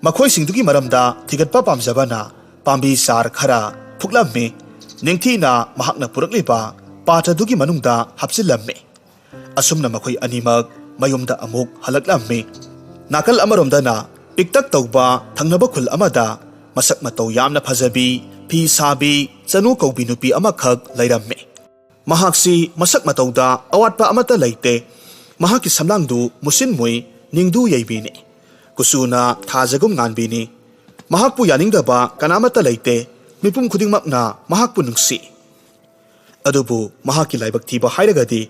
ꯃꯈꯣꯏꯁꯤꯡꯗꯨꯒꯤ ꯃꯔꯝꯗ ꯊꯤꯒꯠꯄ ꯄꯥꯝꯖꯕꯅ ꯄꯥꯝꯕꯤ ꯆꯥꯔ ꯈꯔ ꯐꯨꯛꯂꯝꯃꯤ꯫ ꯅꯤꯡꯊꯤꯅ ꯃꯍꯥꯛꯅ ꯄꯨꯔꯛꯂꯤꯕ ꯄꯥꯇ꯭ꯔꯗꯨꯒꯤ ꯃꯅꯨꯡꯗ ꯍꯥꯞꯆꯤꯜꯂꯝꯃꯤ꯫ ꯑꯁꯨꯝꯅ ꯃꯈꯣꯏ ꯑꯅꯤꯃꯛ ꯃꯌꯨꯝꯗ ꯑꯃꯨꯛ ꯍꯜꯂꯛꯂꯝꯃꯤ꯫ ꯅꯥꯀꯜ ꯑꯃꯔꯣꯝꯗꯅ ꯄꯤꯛꯇꯛ ꯇꯧꯕ ꯊꯪꯅꯕ ꯈꯨꯜ ꯑꯃꯗ ꯃꯁꯛ ꯃꯇꯧ ꯌꯥꯝꯅ ꯐꯖꯕꯤ, ꯐꯤ ꯁꯥꯕꯤ, ꯆꯅꯨ ꯀꯧꯕꯤ ꯅꯨꯄꯤ ꯑꯃꯈꯛ ꯂꯩꯔꯝꯃꯤ꯫ ꯃꯍꯥꯛꯁꯤ ꯃꯁꯛ ꯃꯇꯧꯗ ꯑꯋꯥꯠꯄ ꯑꯃꯠꯇ ꯂꯩꯇꯦ꯫ ꯃꯍꯥꯛꯀꯤ ꯁꯝꯂꯥꯡꯗꯨ ꯃꯨꯁꯤꯟ ꯃꯨꯏ, ꯅꯤꯡꯗꯨ ꯌꯩꯕꯤꯅꯤ꯫ ꯀꯨꯆꯨꯅ ꯊꯥꯖꯒꯨꯝ ꯉꯥꯟꯕꯤꯅꯤ꯫ ꯃꯍꯥꯛꯄꯨ ꯌꯥꯅꯤꯡꯗꯕ ꯀꯅꯥꯃꯠꯇ ꯂꯩꯇꯦ꯫ ꯃꯤꯄꯨꯝ ꯈꯨꯗꯤꯡꯃꯛꯅ ꯃꯍꯥꯛꯄꯨ ꯅꯨꯡꯁꯤ꯫ ꯑꯗꯨꯕꯨ ꯃꯍꯥꯛꯀꯤ ꯂꯥꯏꯕꯛ ꯊꯤꯕ ꯍꯥꯏꯔꯒꯗꯤ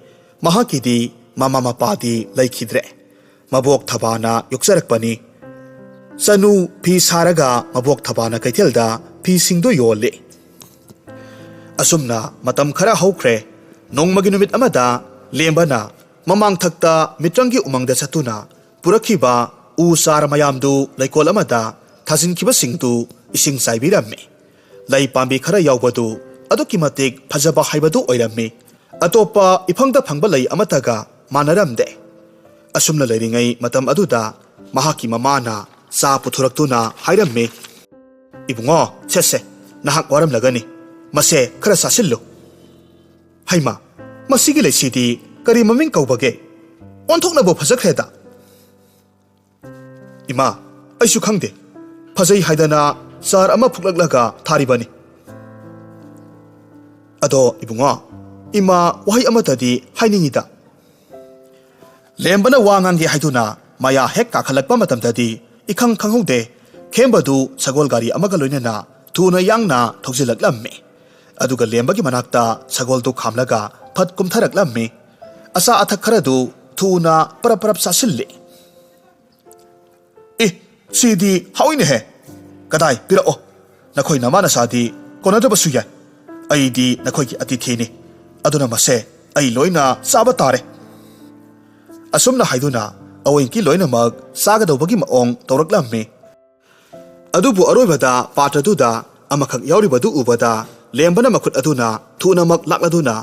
ꯃꯍꯥꯛꯀꯤꯗꯤ ꯃꯃꯥ ꯃꯄꯥꯗꯤ ꯂꯩꯈꯤꯗ꯭ꯔꯦ꯫ ꯃꯕꯣꯛ ꯊꯕꯥꯅ ꯌꯣꯛꯆꯔꯛꯄꯅꯤ꯫ ꯆꯅꯨ ꯐꯤ ꯁꯥꯔꯒ ꯃꯕꯣꯛ ꯊꯕꯥꯅ ꯀꯩꯊꯦꯜꯗ ꯐꯤꯁꯤꯡꯗꯨ ꯌꯣꯜꯂꯤ꯫ ꯑꯁꯨꯝꯅ ꯃꯇꯝ ꯈꯔ ꯍꯧꯈ꯭ꯔꯦ꯫ ꯅꯣꯡꯃꯒꯤ ꯅꯨꯃꯤꯠ ꯑꯃꯗ ꯂꯦꯝꯕꯅ ꯃꯃꯥꯡꯊꯛꯇ ꯃꯤꯇ꯭ꯔꯪꯒꯤ ꯎꯃꯪꯗ ꯆꯠꯇꯨꯅ ꯄꯨꯔꯛꯈꯤꯕ ꯎ ꯆꯥꯔ ꯃꯌꯥꯝꯗꯨ ꯂꯩꯀꯣꯜ ꯑꯃꯗ ꯊꯥꯖꯤꯟꯈꯤꯕꯁꯤꯡꯗꯨ ꯏꯁꯤꯡ ꯆꯥꯏꯕꯤꯔꯝꯃꯤ꯫ ꯂꯩ ꯄꯥꯝꯕꯤ ꯈꯔ ꯌꯥꯎꯕꯗꯨ ꯑꯗꯨꯛꯀꯤ ꯃꯇꯤꯛ ꯐꯖꯕ ꯍꯥꯏꯕꯗꯨ ꯑꯣꯏꯔꯝꯃꯤ꯫ ꯑꯇꯣꯞꯄ ꯏꯐꯪꯗ ꯐꯪꯕ ꯂꯩ ꯑꯃꯠꯇꯒ ꯃꯥꯟꯅꯔꯝꯗꯦ꯫ ꯑꯁꯨꯝꯅ ꯂꯩꯔꯤꯉꯩ ꯃꯇꯝ ꯑꯗꯨꯗ ꯃꯍꯥꯛꯀꯤ ꯃꯃꯥꯅ ꯆꯥ ꯄꯨꯊꯣꯔꯛꯇꯨꯅ ꯍꯥꯏꯔꯝꯃꯤ, "ꯏꯕꯨꯡꯉꯣ, ꯁꯦ ꯁꯦ, ꯅꯍꯥꯛ ꯋꯥꯔꯝꯂꯒꯅꯤ꯫ ꯃꯁꯦ ꯈꯔ ꯆꯥꯁꯤꯜꯂꯨ꯫ ꯍꯩꯃꯥ, ꯃꯁꯤꯒꯤ ꯂꯩꯁꯤꯗꯤ ꯀꯔꯤ ꯃꯃꯤꯡ ꯀꯧꯕꯒꯦ? ꯑꯣꯟꯊꯣꯛꯅꯕꯨ ꯐꯖꯈ꯭ꯔꯦꯗ!" "ꯏꯃꯥ, ꯑꯩꯁꯨ ꯈꯪꯗꯦ꯫ ꯐꯖꯩ ꯍꯥꯏꯗꯅ ꯆꯥꯔ ꯑꯃ ꯐꯨꯛꯂꯛꯂꯒ ꯊꯥꯔꯤꯕꯅꯤ꯫ ꯑꯗꯣ ꯏꯕꯨꯡꯉꯣ, ꯏꯃꯥ, ꯋꯥꯍꯩ ꯑꯃꯇꯗꯤ ꯍꯥꯏꯅꯤꯡꯉꯤꯗ꯫ ꯂꯦꯝꯕꯅ ꯋꯥ ꯉꯥꯡꯒꯦ ꯍꯥꯏꯗꯨꯅ ꯃꯌꯥ ꯍꯦꯛ ꯀꯥꯈꯠꯂꯛꯄ ꯃꯇꯝꯗꯗꯤ ꯏꯈꯪ ꯈꯪꯍꯧꯗꯦ, ꯈꯦꯝꯕꯗꯨ ꯁꯒꯣꯜ ꯒꯥꯔꯤ ꯑꯃꯒ ꯂꯣꯏꯅꯅ ꯊꯨꯅ ꯌꯥꯡꯅ ꯊꯧꯖꯤꯜꯂꯛꯂꯝꯃꯤ꯫ ꯑꯗꯨꯒ ꯂꯦꯝꯕꯒꯤ ꯃꯅꯥꯛꯇ ꯁꯒꯣꯜꯗꯨ ꯈꯥꯝꯂꯒ ꯐꯠ ꯀꯨꯝꯊꯔꯛꯂꯝꯃꯤ꯫ ꯑꯆꯥ ꯑꯊꯛ ꯈꯔꯗꯨ ꯊꯨꯅ ꯄꯔꯞ ꯄꯔꯞ ꯆꯥꯁꯤꯜꯂꯤ꯫ "ꯑꯦ, ꯁꯤꯗꯤ ꯍꯥꯎꯏꯅꯦꯍꯦ꯫ ꯀꯗꯥꯏ, ꯄꯤꯔꯛꯑꯣ꯫ ꯅꯈꯣꯏ ꯅꯃꯥ ꯅꯆꯥꯗꯤ ꯀꯣꯟꯅꯗꯕꯁꯨ ꯌꯥꯏ꯫ ꯑꯩꯗꯤ ꯅꯈꯣꯏꯒꯤ ꯑꯇꯤꯊꯤꯅꯤ꯫ ꯑꯗꯨꯅ ꯃꯁꯦ ꯑꯩ ꯂꯣꯏꯅ ꯆꯥꯕ ꯇꯥꯔꯦ"꯫ ꯑꯁꯨꯝꯅ ꯍꯥꯏꯗꯨꯅ ꯑꯋꯣꯏꯡꯀꯤ ꯂꯣꯏꯅꯃꯛ ꯆꯥꯒꯗꯧꯕꯒꯤ ꯃꯑꯣꯡ ꯇꯧꯔꯛꯂꯝꯃꯤ꯫ ꯑꯗꯨꯕꯨ ꯑꯔꯣꯏꯕꯗ ꯄꯥꯇ꯭ꯔꯗꯨꯗ ꯑꯃꯈꯛ ꯌꯥꯎꯔꯤꯕꯗꯨ ꯎꯕꯗ ꯂꯦꯝꯕꯅ ꯃꯈꯨꯠ ꯑꯗꯨꯅ ꯊꯨꯅꯃꯛ ꯂꯥꯛꯂꯗꯨꯅ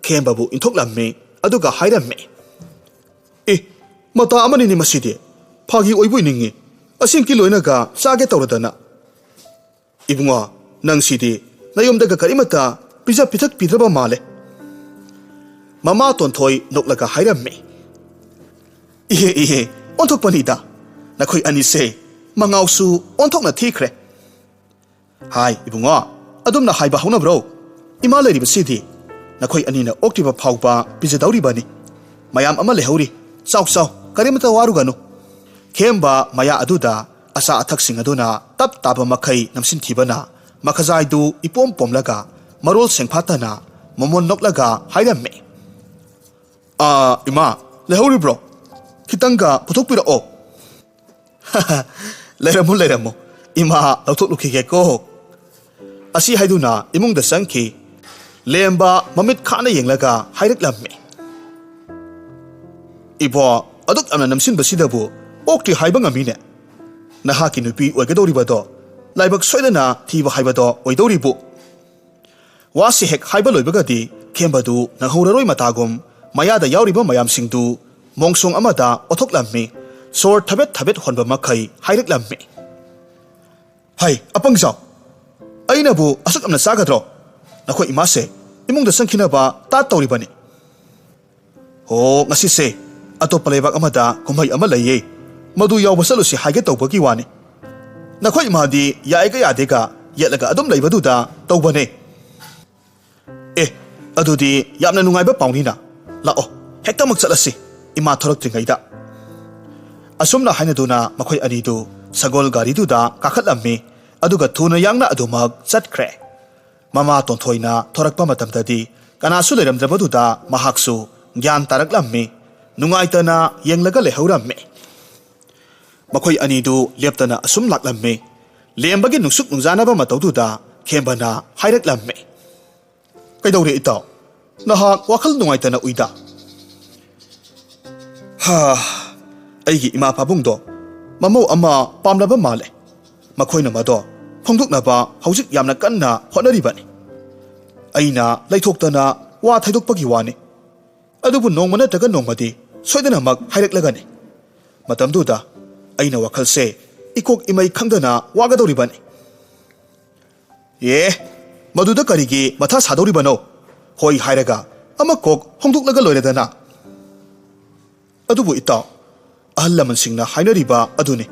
ꯈꯦꯝꯕꯕꯨ ꯏꯟꯊꯣꯛꯂꯝꯃꯤ꯫ ꯑꯗꯨꯒ ꯍꯥꯏꯔꯝꯃꯤ, "ꯑꯦ, ꯃꯇꯥ ꯑꯃꯅꯤꯅꯦ ꯃꯁꯤꯗꯤ꯫ ꯐꯥꯒꯤ ꯑꯣꯏꯕꯣꯏ ꯅꯤꯡꯉꯤ꯫ ꯑꯁꯦꯡꯀꯤ ꯂꯣꯏꯅꯒ ꯆꯥꯒꯦ ꯇꯧꯔꯗꯅ꯫ ꯏꯕꯨꯡꯉꯣ, ꯅꯪꯁꯤꯗꯤ ꯅꯌꯨꯝꯗꯒ ꯀꯔꯤꯃꯠꯇ ꯄꯤꯖ ꯄꯤꯊꯛꯄꯤꯗ꯭ꯔꯕ ꯃꯥꯜꯂꯦ"꯫ ꯃꯃꯥ ꯇꯣꯟꯊꯣꯏ ꯅꯣꯛꯂꯒ ꯍꯥꯏꯔꯝꯃꯤ, "ꯏꯍꯦ, ꯏꯍꯦ, ꯑꯣꯟꯊꯣꯛꯄꯅꯤꯗ꯫ ꯅꯈꯣꯏ ꯑꯅꯤꯁꯦ ꯃꯉꯥꯎꯁꯨ ꯑꯣꯟꯊꯣꯛꯅ ꯊꯤꯈ꯭ꯔꯦ"꯫ "ꯍꯥꯏ, ꯏꯕꯨꯡꯉꯣ, ꯑꯗꯨꯝꯅ ꯍꯥꯏꯕ ꯍꯧꯅꯕ꯭ꯔꯣ? ꯏꯃꯥ ꯂꯩꯔꯤꯕꯁꯤꯗꯤ ꯅꯈꯣꯏ ꯑꯅꯤꯅ ꯑꯣꯛꯇ꯭ꯔꯤꯕ ꯐꯥꯎꯕ ꯄꯤꯖꯗꯧꯔꯤꯕꯅꯤ꯫ ꯃꯌꯥꯝ ꯑꯃ ꯂꯩꯍꯧꯔꯤ꯫ ꯆꯥꯎ, ꯆꯥꯎ, ꯀꯔꯤꯃꯇ ꯋꯥꯔꯨꯒꯅꯨ"꯫ ꯈꯦꯝꯕ ꯃꯌꯥ ꯑꯗꯨꯗ ꯑꯆꯥ ꯑꯊꯛꯁꯤꯡ ꯑꯗꯨꯅ ꯇꯞ ꯇꯥꯕ ꯃꯈꯩ ꯅꯝꯁꯤꯟꯈꯤꯕꯅ ꯃꯈꯖꯥꯏꯗꯨ ꯏꯄꯣꯝ ꯄꯣꯝꯂꯒ ꯃꯔꯣꯜ ꯁꯦꯡꯐꯥꯠꯇꯅ ꯃꯃꯣꯟ ꯅꯣꯛꯂꯒ ꯍꯥꯏꯔꯝꯃꯤ, "ꯑꯥ, ꯏꯃꯥ, ꯂꯩꯍꯧꯔꯤꯕ꯭ꯔꯣ? ꯈꯤꯇꯪꯒ ꯄꯨꯊꯣꯛꯄꯤꯔꯛꯑꯣ"꯫ "ꯂꯩꯔꯝꯃꯨ, ꯂꯩꯔꯝꯃꯨ꯫ ꯏꯃꯥ ꯂꯧꯊꯣꯛꯂꯨꯈꯤꯒꯦꯀꯣ"꯫ ꯑꯁꯤ ꯍꯥꯏꯗꯨꯅ ꯏꯃꯨꯡꯗ ꯆꯪꯈꯤ꯫ ꯂꯦꯝꯕ ꯃꯃꯤꯠ ꯈꯥꯅ ꯌꯦꯡꯂꯒ ꯍꯥꯏꯔꯛꯂꯝꯃꯤ, "ꯏꯕꯣ, ꯑꯗꯨꯛ ꯌꯥꯝꯅ ꯅꯝꯁꯤꯟꯕꯁꯤꯗꯕꯨ ꯑꯣꯛꯇ꯭ꯔꯤ ꯍꯥꯏꯕ ꯉꯝꯃꯤꯅꯦ꯫ ꯅꯍꯥꯛꯀꯤ ꯅꯨꯄꯤ ꯑꯣꯏꯒꯗꯧꯔꯤꯕꯗꯣ ꯂꯥꯏꯕꯛ ꯁꯣꯏꯗꯅ ꯊꯤꯕ ꯍꯥꯏꯕꯗꯣ ꯑꯣꯏꯗꯧꯔꯤꯕꯨ"꯫ ꯋꯥꯁꯤ ꯍꯦꯛ ꯍꯥꯏꯕ ꯂꯣꯏꯕꯒꯗꯤ ꯈꯦꯝꯕꯗꯨ ꯅꯪꯍꯧꯔꯔꯣꯏ ꯃꯇꯥꯒꯨꯝ ꯃꯌꯥꯗ ꯌꯥꯎꯔꯤꯕ ꯃꯌꯥꯝꯁꯤꯡꯗꯨ ꯃꯣꯡꯁꯣꯡ ꯑꯃꯗ ꯑꯣꯊꯣꯛꯂꯝꯃꯤ꯫ ꯁꯣꯔ ꯊꯕꯦꯠ ꯊꯕꯦꯠ ꯍꯣꯟꯕ ꯃꯈꯩ ꯍꯥꯏꯔꯛꯂꯝꯃꯤ, "ꯍꯩ, ꯑꯄꯪꯖꯥꯎ! ꯑꯩꯅꯕꯨ ꯑꯁꯨꯛ ꯌꯥꯝꯅ ꯆꯥꯒꯗ꯭ꯔꯣ? ꯅꯈꯣꯏ ꯏꯃꯥꯁꯦ ꯏꯃꯨꯡꯗ ꯆꯪꯈꯤꯅꯕ ꯇꯥꯠ ꯇꯧꯔꯤꯕꯅꯤ꯫ ꯍꯣ, ꯉꯁꯤꯁꯦ ꯑꯇꯣꯞꯄ ꯂꯩꯕꯥꯛ ꯑꯃꯗ ꯀꯨꯝꯍꯩ ꯑꯃ ꯂꯩꯌꯦ, ꯃꯗꯨ ꯌꯥꯎꯕ ꯆꯠꯂꯨꯁꯤ ꯍꯥꯏꯒꯦ ꯇꯧꯕꯒꯤ ꯋꯥꯅꯤ꯫ ꯅꯈꯣꯏ ꯏꯃꯥꯗꯤ ꯌꯥꯏꯒ ꯌꯥꯗꯦꯒ ꯌꯦꯠꯂꯒ ꯑꯗꯨꯝ ꯂꯩꯕꯗꯨꯗ ꯇꯧꯕꯅꯦ"꯫ "ꯑꯦ, "ꯑꯗꯨꯗꯤ ꯌꯥꯝꯅ ꯅꯨꯡꯉꯥꯏꯕ ꯄꯥꯎꯅꯤꯅ꯫ ꯂꯥꯛꯑꯣ, ꯍꯦꯛꯇꯃꯛ ꯆꯠꯂꯁꯤ, ꯏꯃꯥ ꯊꯣꯔꯛꯇ꯭ꯔꯤꯉꯩꯗ"꯫ ꯑꯁꯨꯝꯅ ꯍꯥꯏꯅꯗꯨꯅ ꯃꯈꯣꯏ ꯑꯅꯤꯗꯨ ꯁꯒꯣꯜ ꯒꯥꯔꯤꯗꯨꯗ ꯀꯥꯈꯠꯂꯝꯃꯤ꯫ ꯑꯗꯨꯒ ꯊꯨꯅ ꯌꯥꯡꯅ ꯑꯗꯨꯃꯛ ꯆꯠꯈ꯭ꯔꯦ꯫ ꯃꯃꯥ ꯇꯣꯟꯊꯣꯏꯅ ꯊꯣꯔꯛꯄ ꯃꯇꯝꯗꯗꯤ ꯀꯅꯥꯁꯨ ꯂꯩꯔꯝꯗ꯭ꯔꯕꯗꯨꯗ ꯃꯍꯥꯛꯁꯨ ꯒ꯭ꯌꯥꯟ ꯇꯥꯔꯛꯂꯝꯃꯤ꯫ ꯅꯨꯡꯉꯥꯏꯇꯅ ꯌꯦꯡꯂꯒ ꯂꯩꯍꯧꯔꯝꯃꯤ꯫ ꯃꯈꯣꯏ ꯑꯅꯤꯗꯨ ꯂꯦꯞꯇꯅ ꯑꯁꯨꯝ ꯂꯥꯛꯂꯝꯃꯤ꯫ ꯂꯦꯝꯕꯒꯤ ꯅꯨꯡꯁꯨꯛ ꯅꯨꯡꯖꯥꯅꯕ ꯃꯇꯧꯗꯨꯗ ꯈꯦꯝꯕꯅ ꯍꯥꯏꯔꯛꯂꯝꯃꯤ, "ꯀꯩꯗꯧꯔꯦ ꯏꯇꯥꯎ? ꯅꯍꯥꯛ ꯋꯥꯈꯜ ꯅꯨꯡꯉꯥꯏꯇꯅ ꯎꯏꯗ?" "ꯍꯥ, ꯑꯩꯒꯤ ꯏꯃꯥ ꯄꯥꯕꯨꯡꯗꯣ ꯃꯃꯧ ꯑꯃ ꯄꯥꯝꯂꯕ ꯃꯥꯜꯂꯦ꯫ ꯃꯈꯣꯏꯅ ꯃꯗꯣ ꯐꯣꯡꯗꯣꯛꯅꯕ ꯍꯧꯖꯤꯛ ꯌꯥꯝꯅ ꯀꯟꯅ ꯍꯣꯠꯅꯔꯤꯕꯅꯤ꯫ ꯑꯩꯅ ꯂꯩꯊꯣꯛꯇꯅ ꯋꯥ ꯊꯩꯗꯣꯛꯄꯒꯤ ꯋꯥꯅꯤ꯫ ꯑꯗꯨꯕꯨ ꯅꯣꯡꯃ ꯅꯠꯇ꯭ꯔꯒ ꯅꯣꯡꯃꯗꯤ ꯁꯣꯏꯗꯅꯃꯛ ꯍꯥꯏꯔꯛꯂꯒꯅꯤ꯫ ꯃꯇꯝꯗꯨꯗ ꯑꯩꯅ ꯋꯥꯈꯜꯁꯦ ꯏꯀꯣꯛ ꯏꯃꯩ ꯈꯪꯗꯅ ꯋꯥꯒꯗꯧꯔꯤꯕꯅꯤ"꯫ "ꯑꯦ, ꯃꯗꯨꯗ ꯀꯔꯤꯒꯤ ꯃꯊꯥ ꯁꯥꯗꯧꯔꯤꯕꯅꯣ? ꯍꯣꯏ ꯍꯥꯏꯔꯒ ꯑꯃ ꯀꯣꯛ ꯍꯣꯡꯗꯣꯛꯂꯒ ꯂꯣꯏꯔꯦꯗꯅ"꯫ "ꯑꯗꯨꯕꯨ ꯏꯇꯥꯎ, ꯑꯍꯜ ꯂꯃꯟꯁꯤꯡꯅ ꯍꯥꯏꯅꯔꯤꯕ ꯑꯗꯨꯅꯤ,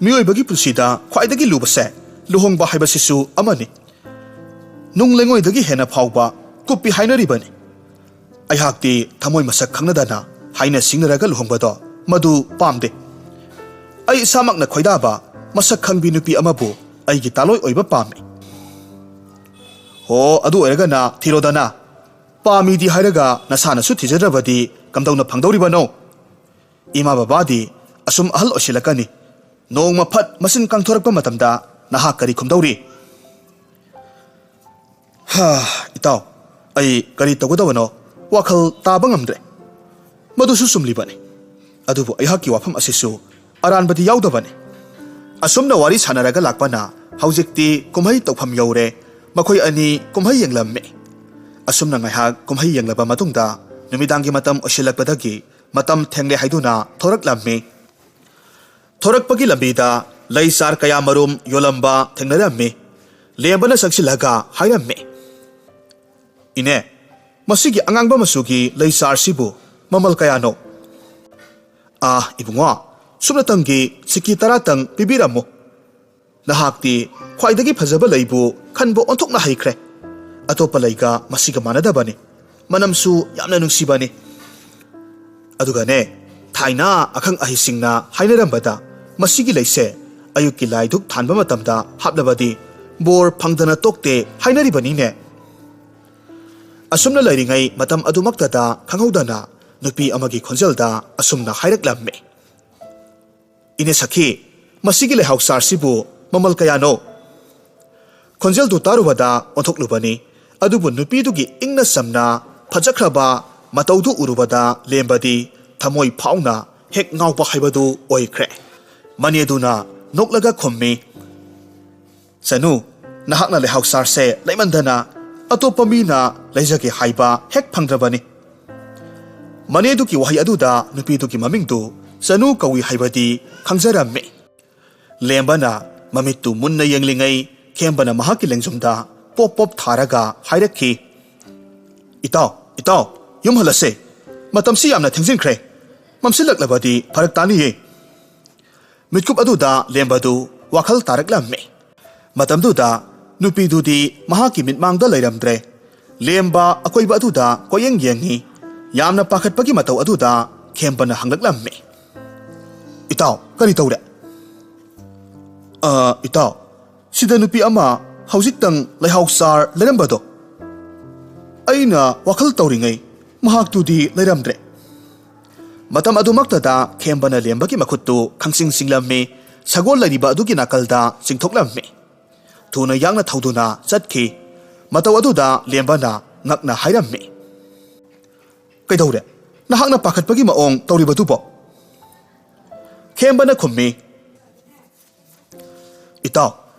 ꯃꯤꯑꯣꯏꯕꯒꯤ ꯄꯨꯟꯁꯤꯗ ꯈ꯭ꯋꯥꯏꯗꯒꯤ ꯂꯨꯕꯁꯦ ꯂꯨꯍꯣꯡꯕ ꯍꯥꯏꯕꯁꯤꯁꯨ ꯑꯃꯅꯤ꯫ ꯅꯨꯡ ꯂꯩꯉꯣꯏꯗꯒꯤ ꯍꯦꯟꯅ ꯐꯥꯎꯕ ꯀꯨꯞꯄꯤ ꯍꯥꯏꯅꯔꯤꯕꯅꯤ꯫ ꯑꯩꯍꯥꯛꯇꯤ ꯊꯃꯣꯏ ꯃꯁꯛ ꯈꯪꯅꯗꯅ ꯍꯥꯏꯅ ꯁꯤꯡꯅꯔꯒ ꯂꯨꯍꯣꯡꯕꯗꯣ ꯃꯗꯨ ꯄꯥꯝꯗꯦ꯫ ꯑꯩ ꯏꯁꯥꯃꯛꯅ ꯈꯣꯏꯗꯥꯕ ꯃꯁꯛ ꯈꯪꯕꯤ ꯅꯨꯄꯤ ꯑꯃꯕꯨ ꯑꯩꯒꯤ ꯇꯥꯂꯣꯏ ꯑꯣꯏꯕ ꯄꯥꯝꯃꯤ"꯫ "ꯍꯣ, ꯑꯗꯨ ꯑꯣꯏꯔꯒꯅ ꯊꯤꯔꯣꯗꯅ꯫ ꯄꯥꯝꯃꯤꯗꯤ ꯍꯥꯏꯔꯒ ꯅꯁꯥꯅꯁꯨ ꯊꯤꯖꯗ꯭ꯔꯕꯗꯤ ꯀꯝꯗꯧꯅ ꯐꯪꯗꯧꯔꯤꯕꯅꯣ? ꯏꯃꯥ ꯕꯕꯥꯗꯤ ꯑꯁꯨꯝ ꯑꯍꯜ ꯑꯣꯏꯁꯤꯜꯂꯛꯀꯅꯤ꯫ ꯅꯣꯡꯃ ꯐꯠ ꯃꯆꯤꯟ ꯀꯥꯡꯊꯣꯔꯛꯄ ꯃꯇꯝꯗ ꯅꯍꯥꯛ ꯀꯔꯤ ꯈꯨꯝꯗꯧꯔꯤ?" "ꯍꯥ, ꯏꯇꯥꯎ, ꯑꯩ ꯀꯔꯤ ꯇꯧꯒꯗꯕꯅꯣ ꯋꯥꯈꯜ ꯇꯥꯕ ꯉꯝꯗ꯭ꯔꯦ꯫ ꯃꯗꯨꯁꯨ ꯆꯨꯝꯂꯤꯕꯅꯤ꯫ ꯑꯗꯨꯕꯨ ꯑꯩꯍꯥꯛꯀꯤ ꯋꯥꯐꯝ ꯑꯁꯤꯁꯨ ꯑꯔꯥꯟꯕꯗꯤ ꯌꯥꯎꯗꯕꯅꯤ"꯫ ꯑꯁꯨꯝꯅ ꯋꯥꯔꯤ ꯁꯥꯟꯅꯔꯒ ꯂꯥꯛꯄꯅ ꯍꯧꯖꯤꯛꯇꯤ ꯀꯨꯝꯍꯩ ꯇꯧꯐꯝ ꯌꯧꯔꯦ꯫ ꯃꯈꯣꯏ ꯑꯅꯤ ꯀꯨꯝꯍꯩ ꯌꯦꯡꯂꯝꯃꯤ꯫ ꯑꯁꯨꯝꯅ ꯉꯥꯏꯍꯥꯛ ꯀꯨꯝꯍꯩ ꯌꯦꯡꯂꯕ ꯃꯇꯨꯡꯗ ꯅꯨꯃꯤꯗꯥꯡꯒꯤ ꯃꯇꯝ ꯑꯣꯏꯁꯤꯜꯂꯛꯄꯗꯒꯤ ꯃꯇꯝ ꯊꯦꯡꯂꯦ ꯍꯥꯏꯗꯨꯅ ꯊꯣꯔꯛꯂꯝꯃꯤ꯫ ꯊꯣꯔꯛꯄꯒꯤ ꯂꯝꯕꯤꯗ ꯂꯩ ꯆꯥꯔ ꯀꯌꯥ ꯃꯔꯨꯝ ꯌꯣꯜꯂꯝꯕ ꯊꯦꯡꯅꯔꯝꯃꯤ꯫ ꯂꯦꯝꯕꯅ ꯆꯪꯁꯤꯜꯂꯒ ꯍꯥꯏꯔꯝꯃꯤ, "ꯏꯅꯦ, ꯃꯁꯤꯒꯤ ꯑꯉꯥꯡꯕ ꯃꯆꯨꯒꯤ ꯂꯩ ꯆꯥꯔꯁꯤꯕꯨ ꯃꯃꯜ ꯀꯌꯥꯅꯣ?" "ꯑꯥ, ꯏꯕꯨꯡꯉꯣ, ꯁꯨꯞꯅꯇꯪꯒꯤ ꯁꯤꯀꯤ ꯇꯔꯥꯇꯪ ꯄꯤꯕꯤꯔꯝꯃꯨ꯫ ꯅꯍꯥꯛꯇꯤ ꯈ꯭ꯋꯥꯏꯗꯒꯤ ꯐꯖꯕ ꯂꯩꯕꯨ ꯈꯟꯕ ꯑꯣꯟꯊꯣꯛꯅ ꯍꯩꯈ꯭ꯔꯦ꯫ ꯑꯇꯣꯞꯄ ꯂꯩꯒ ꯃꯁꯤꯒ ꯃꯥꯟꯅꯗꯕꯅꯤ꯫ ꯃꯅꯝꯁꯨ ꯌꯥꯝꯅ ꯅꯨꯡꯁꯤꯕꯅꯤ꯫ ꯑꯗꯨꯒꯅꯦ, ꯊꯥꯏꯅ ꯑꯈꯪ ꯑꯍꯩꯁꯤꯡꯅ ꯍꯥꯏꯅꯔꯝꯕꯗ, ꯃꯁꯤꯒꯤ ꯂꯩꯁꯦ ꯑꯌꯨꯛꯀꯤ ꯂꯥꯏ ꯙꯨꯛ ꯊꯥꯟꯕ ꯃꯇꯝꯗ ꯍꯥꯞꯂꯕꯗꯤ ꯕꯣꯔ ꯐꯪꯗꯅ ꯇꯣꯛꯇꯦ ꯍꯥꯏꯅꯔꯤꯕꯅꯤꯅꯦ꯫ ꯑꯁꯨꯝꯅ ꯂꯩꯔꯤꯉꯩ ꯃꯇꯝ ꯑꯗꯨꯃꯛꯇꯗ ꯈꯪꯍꯧꯗꯅ ꯅꯨꯄꯤ ꯑꯃꯒꯤ ꯈꯣꯟꯖꯦꯜꯗ ꯑꯁꯨꯝꯅ ꯍꯥꯏꯔꯛꯂꯝꯃꯤ, "ꯏꯅꯦ ꯁꯈꯤ, ꯃꯁꯤꯒꯤ ꯂꯩꯍꯥꯎ ꯆꯥꯔꯁꯤꯕꯨ ꯃꯃꯜ ꯀꯌꯥꯅꯣ?" ꯈꯣꯟꯖꯦꯜꯗꯨ ꯇꯥꯔꯨꯕꯗ ꯑꯣꯟꯊꯣꯛꯂꯨꯕꯅꯤ꯫ ꯑꯗꯨꯕꯨ ꯅꯨꯄꯤꯗꯨꯒꯤ ꯏꯪꯅ ꯆꯝꯅ ꯐꯖꯈ꯭ꯔꯕ ꯃꯇꯧꯗꯨ ꯎꯔꯨꯕꯗ ꯂꯦꯝꯕꯗꯤ ꯊꯃꯣꯏ ꯐꯥꯎꯅ ꯍꯦꯛ ꯉꯥꯎꯕ ꯍꯥꯏꯕꯗꯨ ꯑꯣꯏꯈ꯭ꯔꯦ꯫ ꯃꯅꯦꯗꯨꯅ ꯅꯣꯛꯂꯒ ꯈꯨꯝꯃꯤ, "ꯆꯅꯨ, ꯅꯍꯥꯛꯅ ꯂꯩꯍꯥꯎ ꯆꯥꯔꯁꯦ ꯂꯩꯃꯟꯗꯅ ꯑꯇꯣꯞꯄ ꯃꯤꯅ ꯂꯩꯖꯒꯦ ꯍꯥꯏꯕ ꯍꯦꯛ ꯐꯪꯗ꯭ꯔꯕꯅꯤ꯫" ꯃꯅꯦꯗꯨꯒꯤ ꯋꯥꯍꯩ ꯑꯗꯨꯗ ꯅꯨꯄꯤꯗꯨꯒꯤ ꯃꯃꯤꯡꯗꯨ ꯆꯅꯨ ꯀꯧꯏ ꯍꯥꯏꯕꯗꯤ ꯈꯪꯖꯔꯝꯃꯤ꯫ ꯂꯦꯝꯕꯅ ꯃꯃꯤꯠꯇꯨ ꯃꯨꯟꯅ ꯌꯦꯡꯂꯤꯉꯩ ꯈꯦꯝꯕꯅ ꯃꯍꯥꯛꯀꯤ ꯂꯦꯡꯖꯨꯝꯗ ꯄꯣꯞ ꯄꯣꯞ ꯊꯥꯔꯒ ꯍꯥꯏꯔꯛꯈꯤ, "ꯏꯇꯥꯎ, ꯏꯇꯥꯎ, ꯌꯨꯝ ꯍꯜꯂꯁꯦ꯫ ꯃꯇꯝꯁꯤ ꯌꯥꯝꯅ ꯊꯦꯡꯖꯤꯟꯈ꯭ꯔꯦ꯫ ꯃꯝꯁꯤꯜꯂꯛꯂꯕꯗꯤ ꯐꯔꯛ ꯇꯥꯅꯤꯌꯦ꯫" ꯃꯤꯠꯀꯨꯞ ꯑꯗꯨꯗ ꯂꯦꯝꯕꯗꯨ ꯋꯥꯈꯜ ꯇꯥꯔꯛꯂꯝꯃꯤ꯫ ꯃꯇꯝꯗꯨꯗ ꯅꯨꯄꯤꯗꯨꯗꯤ ꯃꯍꯥꯛꯀꯤ ꯃꯤꯠꯃꯥꯡꯗ ꯂꯩꯔꯝꯗ꯭ꯔꯦ꯫ ꯂꯦꯝꯕ ꯑꯀꯣꯏꯕ ꯑꯗꯨꯗ ꯀꯣꯏꯌꯦꯡ ꯌꯦꯡꯉꯤ꯫ ꯌꯥꯝꯅ ꯄꯥꯈꯠꯄꯒꯤ ꯃꯇꯧ ꯑꯗꯨꯗ ꯈꯦꯝꯕꯅ ꯍꯪꯂꯛꯂꯝꯃꯤ, "ꯏꯇꯥꯎ, ꯀꯔꯤ ꯇꯧꯔꯦ?" "ꯑ, ꯏꯇꯥꯎ, ꯁꯤꯗ ꯅꯨꯄꯤ ꯑꯃ ꯍꯧꯖꯤꯛꯇꯪ ꯂꯩꯍꯥꯎ ꯆꯥꯔ ꯂꯩꯔꯝꯕꯗꯣ, ꯑꯩꯅ ꯋꯥꯈꯜ ꯇꯧꯔꯤꯉꯩ ꯃꯍꯥꯛꯇꯨꯗꯤ ꯂꯩꯔꯝꯗ꯭ꯔꯦ꯫" ꯃꯇꯝ ꯑꯗꯨꯃꯛꯇꯗ ꯈꯦꯝꯕꯅ ꯂꯦꯝꯕꯒꯤ ꯃꯈꯨꯠꯇꯨ ꯈꯪꯁꯤꯡ ꯁꯤꯡꯂꯝꯃꯤ꯫ ꯁꯒꯣꯜ ꯂꯩꯔꯤꯕ ꯑꯗꯨꯒꯤ ꯅꯥꯀꯜꯗ ꯆꯤꯡꯊꯣꯛꯂꯝꯃꯤ꯫ ꯊꯨꯅ ꯌꯥꯡꯅ ꯊꯧꯗꯨꯅ ꯆꯠꯈꯤ꯫ ꯃꯇꯧ ꯑꯗꯨꯗ ꯂꯦꯝꯕꯅ ꯉꯛꯅ ꯍꯥꯏꯔꯝꯃꯤ, "ꯀꯩꯗꯧꯔꯦ? ꯅꯍꯥꯛꯅ ꯄꯥꯈꯠꯄꯒꯤ ꯃꯑꯣꯡ ꯇꯧꯔꯤꯕꯗꯨꯕꯣ?" ꯈꯦꯝꯕꯅ ꯈꯨꯝꯃꯤ, "ꯏꯇꯥꯎ,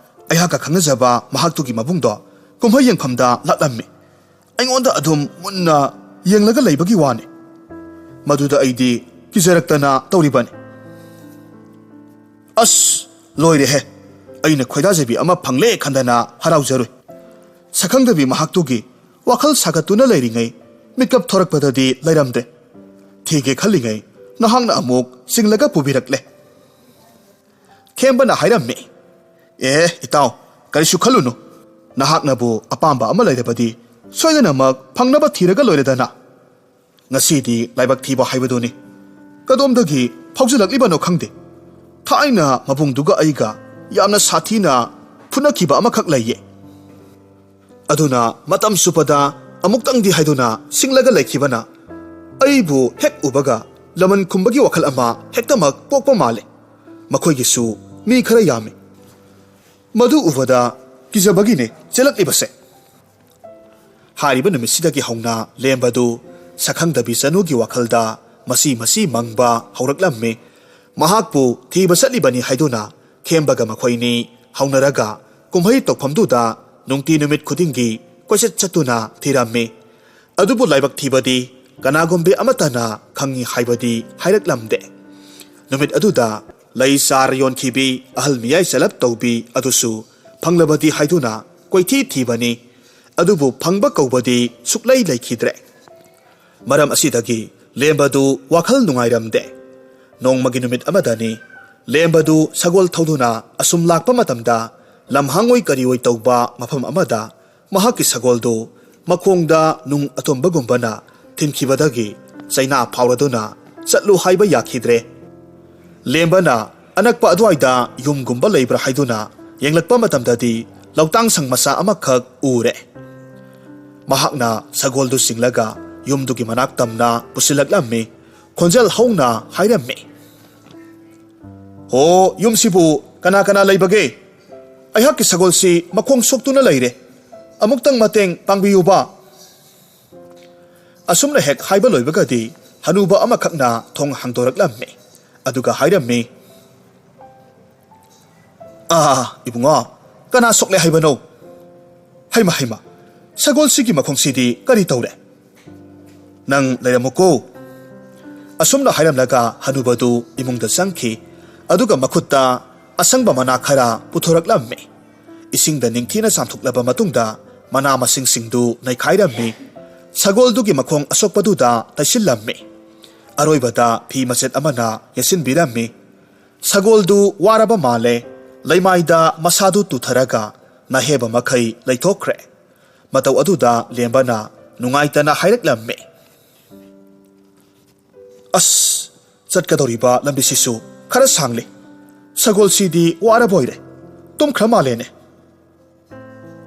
ꯑꯩꯍꯥꯛꯀ ꯈꯪꯅꯖꯕ ꯃꯍꯥꯛꯇꯨꯒꯤ ꯃꯕꯨꯡꯗꯣ ꯀꯨꯝꯍꯩ ꯌꯦꯡꯐꯝꯗ ꯂꯥꯛꯂꯝꯃꯤ꯫ ꯑꯩꯉꯣꯟꯗ ꯑꯗꯨꯝ ꯃꯨꯟꯅ ꯌꯦꯡꯂꯒ ꯂꯩꯕꯒꯤ ꯋꯥꯅꯤ꯫ ꯃꯗꯨꯗ ꯑꯩꯗꯤ ꯀꯤꯖꯔꯛꯇꯅ ꯇꯧꯔꯤꯕꯅꯤ꯫" "ꯑꯁ, ꯂꯣꯏꯔꯦꯍꯦ! ꯑꯩꯅ ꯈꯣꯏꯗꯥꯖꯕꯤ ꯑꯃ ꯐꯪꯂꯦ ꯈꯟꯗꯅ ꯍꯔꯥꯎꯖꯔꯨꯏ꯫ ꯁꯛꯈꯪꯗꯕꯤ ꯃꯍꯥꯛꯇꯨꯒꯤ ꯋꯥꯈꯜ ꯁꯥꯒꯠꯇꯨꯅ ꯂꯩꯔꯤꯉꯩ ꯃꯤꯀꯞ ꯊꯣꯔꯛꯄꯗꯗꯤ ꯂꯩꯔꯝꯗ꯭ꯔꯦ꯫ ꯊꯤꯒꯦ ꯈꯜꯂꯤꯉꯩ ꯅꯍꯥꯛꯅ ꯑꯃꯨꯛ ꯆꯤꯡꯂꯒ ꯄꯨꯕꯤꯔꯛꯂꯦ꯫" ꯈꯦꯝꯕꯅ ꯍꯥꯏꯔꯝꯃꯤ, "ꯑꯦ, ꯏꯇꯥꯎ, ꯀꯔꯤꯁꯨ ꯈꯜꯂꯨꯅꯨ꯫ ꯅꯍꯥꯛꯅꯕꯨ ꯑꯄꯥꯝꯕ ꯑꯃ ꯂꯩꯔꯕꯗꯤ ꯁꯣꯏꯗꯅꯃꯛ ꯐꯪꯅꯕ ꯊꯤꯔꯒ ꯂꯣꯏꯔꯦꯗꯅ꯫ ꯉꯁꯤꯗꯤ ꯂꯥꯏꯕꯛ ꯊꯤꯕ ꯍꯥꯏꯕꯗꯨꯅꯤ꯫ ꯀꯗꯣꯝꯗꯒꯤ ꯐꯥꯎꯖꯤꯜꯂꯛꯂꯤꯕꯅꯣ ꯈꯪꯗꯦ꯫ ꯊꯥꯏꯅ ꯃꯕꯨꯡꯗꯨꯒ ꯑꯩꯒ ꯌꯥꯝꯅ ꯁꯥꯊꯤꯅ ꯐꯨꯅꯈꯤꯕ ꯑꯃꯈꯛ ꯂꯩꯌꯦ꯫ ꯑꯗꯨꯅ ꯃꯇꯝ ꯆꯨꯞꯄꯗ ꯑꯃꯨꯛꯇꯪꯗꯤ ꯍꯥꯏꯗꯨꯅ ꯁꯤꯡꯂꯒ ꯂꯩꯈꯤꯕꯅ ꯑꯩꯕꯨ ꯍꯦꯛ ꯎꯕꯒ ꯂꯃꯟ ꯈꯨꯝꯕꯒꯤ ꯋꯥꯈꯜ ꯑꯃ ꯍꯦꯛꯇꯃꯛ ꯄꯣꯛꯄ ꯃꯥꯜꯂꯦ꯫ ꯃꯈꯣꯏꯒꯤꯁꯨ ꯃꯤ ꯈꯔ ꯌꯥꯝꯃꯤ꯫ ꯃꯗꯨ ꯎꯕꯗ ꯀꯤꯖꯕꯒꯤꯅꯦ ꯆꯦꯜꯂꯛꯂꯤꯕꯁꯦ꯫ ꯍꯥꯏꯔꯤꯕ ꯅꯨꯃꯤꯠꯁꯤꯗꯒꯤ ꯍꯧꯅ ꯂꯦꯝꯕꯗꯨ ꯁꯛꯈꯪꯗꯕꯤ ꯆꯅꯨꯒꯤ ꯋꯥꯈꯜꯗ ꯃꯁꯤ ꯃꯁꯤ ꯃꯪꯕ ꯍꯧꯔꯛꯂꯝꯃꯤ꯫ ꯃꯍꯥꯛꯄꯨ ꯊꯤꯕ ꯆꯠꯂꯤꯕꯅꯤ ꯍꯥꯏꯗꯨꯅ ꯈꯦꯝꯕꯒ ꯃꯈꯣꯏꯅꯤ ꯍꯧꯅꯔꯒ ꯀꯨꯝꯍꯩ ꯇꯧꯐꯝꯗꯨꯗ ꯅꯨꯡꯇꯤ ꯅꯨꯃꯤꯠ ꯈꯨꯗꯤꯡꯒꯤ ꯀꯣꯏꯆꯠ ꯆꯠꯇꯨꯅ ꯊꯤꯔꯝꯃꯤ꯫ ꯑꯗꯨꯕꯨ ꯂꯥꯏꯕꯛ ꯊꯤꯕꯗꯤ ꯀꯅꯥꯒꯨꯝꯕꯤ ꯑꯃꯠꯇꯅ ꯈꯪꯏ ꯍꯥꯏꯕꯗꯤ ꯍꯥꯏꯔꯛꯂꯝꯗꯦ꯫ ꯅꯨꯃꯤꯠ ꯑꯗꯨꯗ ꯂꯩ ꯆꯥꯔ ꯌꯣꯟꯈꯤꯕꯤ ꯑꯍꯜ ꯃꯤꯌꯥꯏ ꯆꯂꯞ ꯇꯧꯕꯤ ꯑꯗꯨꯁꯨ ꯐꯪꯂꯕꯗꯤ ꯍꯥꯏꯗꯨꯅ ꯀꯣꯏꯊꯤ ꯊꯤꯕꯅꯤ꯫ ꯑꯗꯨꯕꯨ ꯐꯪꯕ ꯀꯧꯕꯗꯤ ꯁꯨꯛꯂꯩ ꯂꯩꯈꯤꯗ꯭ꯔꯦ꯫ ꯃꯔꯝ ꯑꯁꯤꯗꯒꯤ ꯂꯦꯝꯕꯗꯨ ꯋꯥꯈꯜ ꯅꯨꯡꯉꯥꯏꯔꯝꯗꯦ꯫ ꯅꯣꯡꯃꯒꯤ ꯅꯨꯃꯤꯠ ꯑꯃꯗꯅꯤ ꯂꯦꯝꯕꯗꯨ ꯁꯒꯣꯜ ꯊꯧꯗꯨꯅ ꯑꯁꯨꯝ ꯂꯥꯛꯄ ꯃꯇꯝꯗ ꯂꯝꯍꯥꯡꯑꯣꯏ ꯀꯔꯤꯑꯣꯏ ꯇꯧꯕ ꯃꯐꯝ ꯑꯃꯗ ꯃꯍꯥꯛꯀꯤ ꯁꯒꯣꯜꯗꯨ ꯃꯈꯣꯡꯗ ꯅꯨꯡ ꯑꯇꯨꯝꯕꯒꯨꯝꯕꯅ ꯊꯤꯟꯈꯤꯕꯗꯒꯤ ꯆꯩꯅꯥ ꯐꯥꯎꯔꯗꯨꯅ ꯆꯠꯂꯨ ꯍꯥꯏꯕ ꯌꯥꯈꯤꯗ꯭ꯔꯦ꯫ ꯂꯦꯝꯕꯅ ꯑꯅꯛꯄ ꯑꯗꯨꯋꯥꯏꯗ ꯌꯨꯝꯒꯨꯝꯕ ꯂꯩꯕ꯭ꯔꯥ ꯍꯥꯏꯗꯨꯅ ꯌꯦꯡꯂꯛꯄ ꯃꯇꯝꯗꯗꯤ ꯂꯧꯇꯥꯡ ꯁꯪ ꯃꯆꯥ ꯑꯃꯈꯛ ꯎꯔꯦ꯫ ꯃꯍꯥꯛꯅ ꯁꯒꯣꯜꯗꯨ ꯆꯤꯡꯂꯒ ꯌꯨꯝꯗꯨꯒꯤ ꯃꯅꯥꯛ ꯇꯝꯅ ꯄꯨꯁꯤꯜꯂꯛꯂꯝꯃꯤ꯫ ꯈꯣꯟꯖꯦꯜ ꯍꯧꯅ ꯍꯥꯏꯔꯝꯃꯤ, "ꯍꯣ, ꯌꯨꯝꯁꯤꯕꯨ ꯀꯅꯥ ꯀꯅꯥ ꯂꯩꯕꯒꯦ? ꯑꯩꯍꯥꯛꯀꯤ ꯁꯒꯣꯜꯁꯤ ꯃꯈꯣꯡ ꯁꯣꯛꯇꯨꯅ ꯂꯩꯔꯦ꯫ ꯑꯃꯨꯛꯇꯪ ꯃꯇꯦꯡ ꯄꯥꯡꯕꯤꯌꯨꯕ꯫" ꯑꯁꯨꯝꯅ ꯍꯦꯛ ꯍꯥꯏꯕ ꯂꯣꯏꯕꯒꯗꯤ ꯍꯅꯨꯕ ꯑꯃꯈꯛꯅ ꯊꯣꯡ ꯍꯥꯡꯗꯣꯔꯛꯂꯝꯃꯤ꯫ ꯑꯗꯨꯒ ꯍꯥꯏꯔꯝꯃꯤ, "ꯑꯥ, ꯏꯕꯨꯡꯉꯣ, ꯀꯅꯥ ꯁꯣꯛꯂꯦ ꯍꯥꯏꯕꯅꯣ? ꯍꯩꯃ, ꯍꯩꯃ, ꯁꯒꯣꯜꯁꯤꯒꯤ ꯃꯈꯣꯡꯁꯤꯗꯤ ꯀꯔꯤ ꯇꯧꯔꯦ? ꯅꯪ ꯂꯩꯔꯝꯃꯨꯀꯣ꯫" ꯑꯁꯨꯝꯅ ꯍꯥꯏꯔꯝꯂꯒ ꯍꯅꯨꯕꯗꯨ ꯏꯃꯨꯡꯗ ꯆꯪꯈꯤ꯫ ꯑꯗꯨꯒ ꯃꯈꯨꯠꯇ ꯑꯁꯪꯕ ꯃꯅꯥ ꯈꯔ ꯄꯨꯊꯣꯔꯛꯂꯝꯃꯤ꯫ ꯏꯁꯤꯡꯗ ꯅꯤꯡꯊꯤꯅ ꯆꯥꯝꯊꯣꯛꯂꯕ ꯃꯇꯨꯡꯗ ꯃꯅꯥ ꯃꯁꯤꯡꯁꯤꯡꯗꯨ ꯅꯩꯈꯥꯏꯔꯝꯃꯤ꯫ ꯁꯒꯣꯜꯗꯨꯒꯤ ꯃꯈꯣꯡ ꯑꯁꯣꯛꯄꯗꯨꯗ ꯇꯩꯁꯤꯜꯂꯝꯃꯤ꯫ ꯑꯔꯣꯏꯕꯗ ꯐꯤ ꯃꯆꯦꯠ ꯑꯃꯅ ꯌꯦꯠꯁꯤꯟꯕꯤꯔꯝꯃꯤ꯫ ꯁꯒꯣꯜꯗꯨ ꯋꯥꯔꯕ ꯃꯥꯜꯂꯦ꯫ ꯂꯩꯃꯥꯏꯗ ꯃꯁꯥꯗꯨ ꯇꯨꯊꯔꯒ ꯅꯍꯦꯕ ꯃꯈꯩ ꯂꯩꯊꯣꯛꯈ꯭ꯔꯦ꯫ ꯃꯇꯧ ꯑꯗꯨꯗ ꯂꯦꯝꯕꯅ ꯅꯨꯡꯉꯥꯏꯇꯅ ꯍꯥꯏꯔꯛꯂꯝꯃꯤ, "ꯑꯁ, ꯆꯠꯀꯗꯧꯔꯤꯕ ꯂꯝꯕꯤꯁꯤꯁꯨ ꯈꯔ ꯁꯥꯡꯂꯤ꯫ ꯁꯒꯣꯜꯁꯤꯗꯤ ꯋꯥꯔꯕꯣꯏꯔꯦ꯫ ꯇꯨꯝꯈ꯭ꯔ ꯃꯥꯜꯂꯦꯅꯦ꯫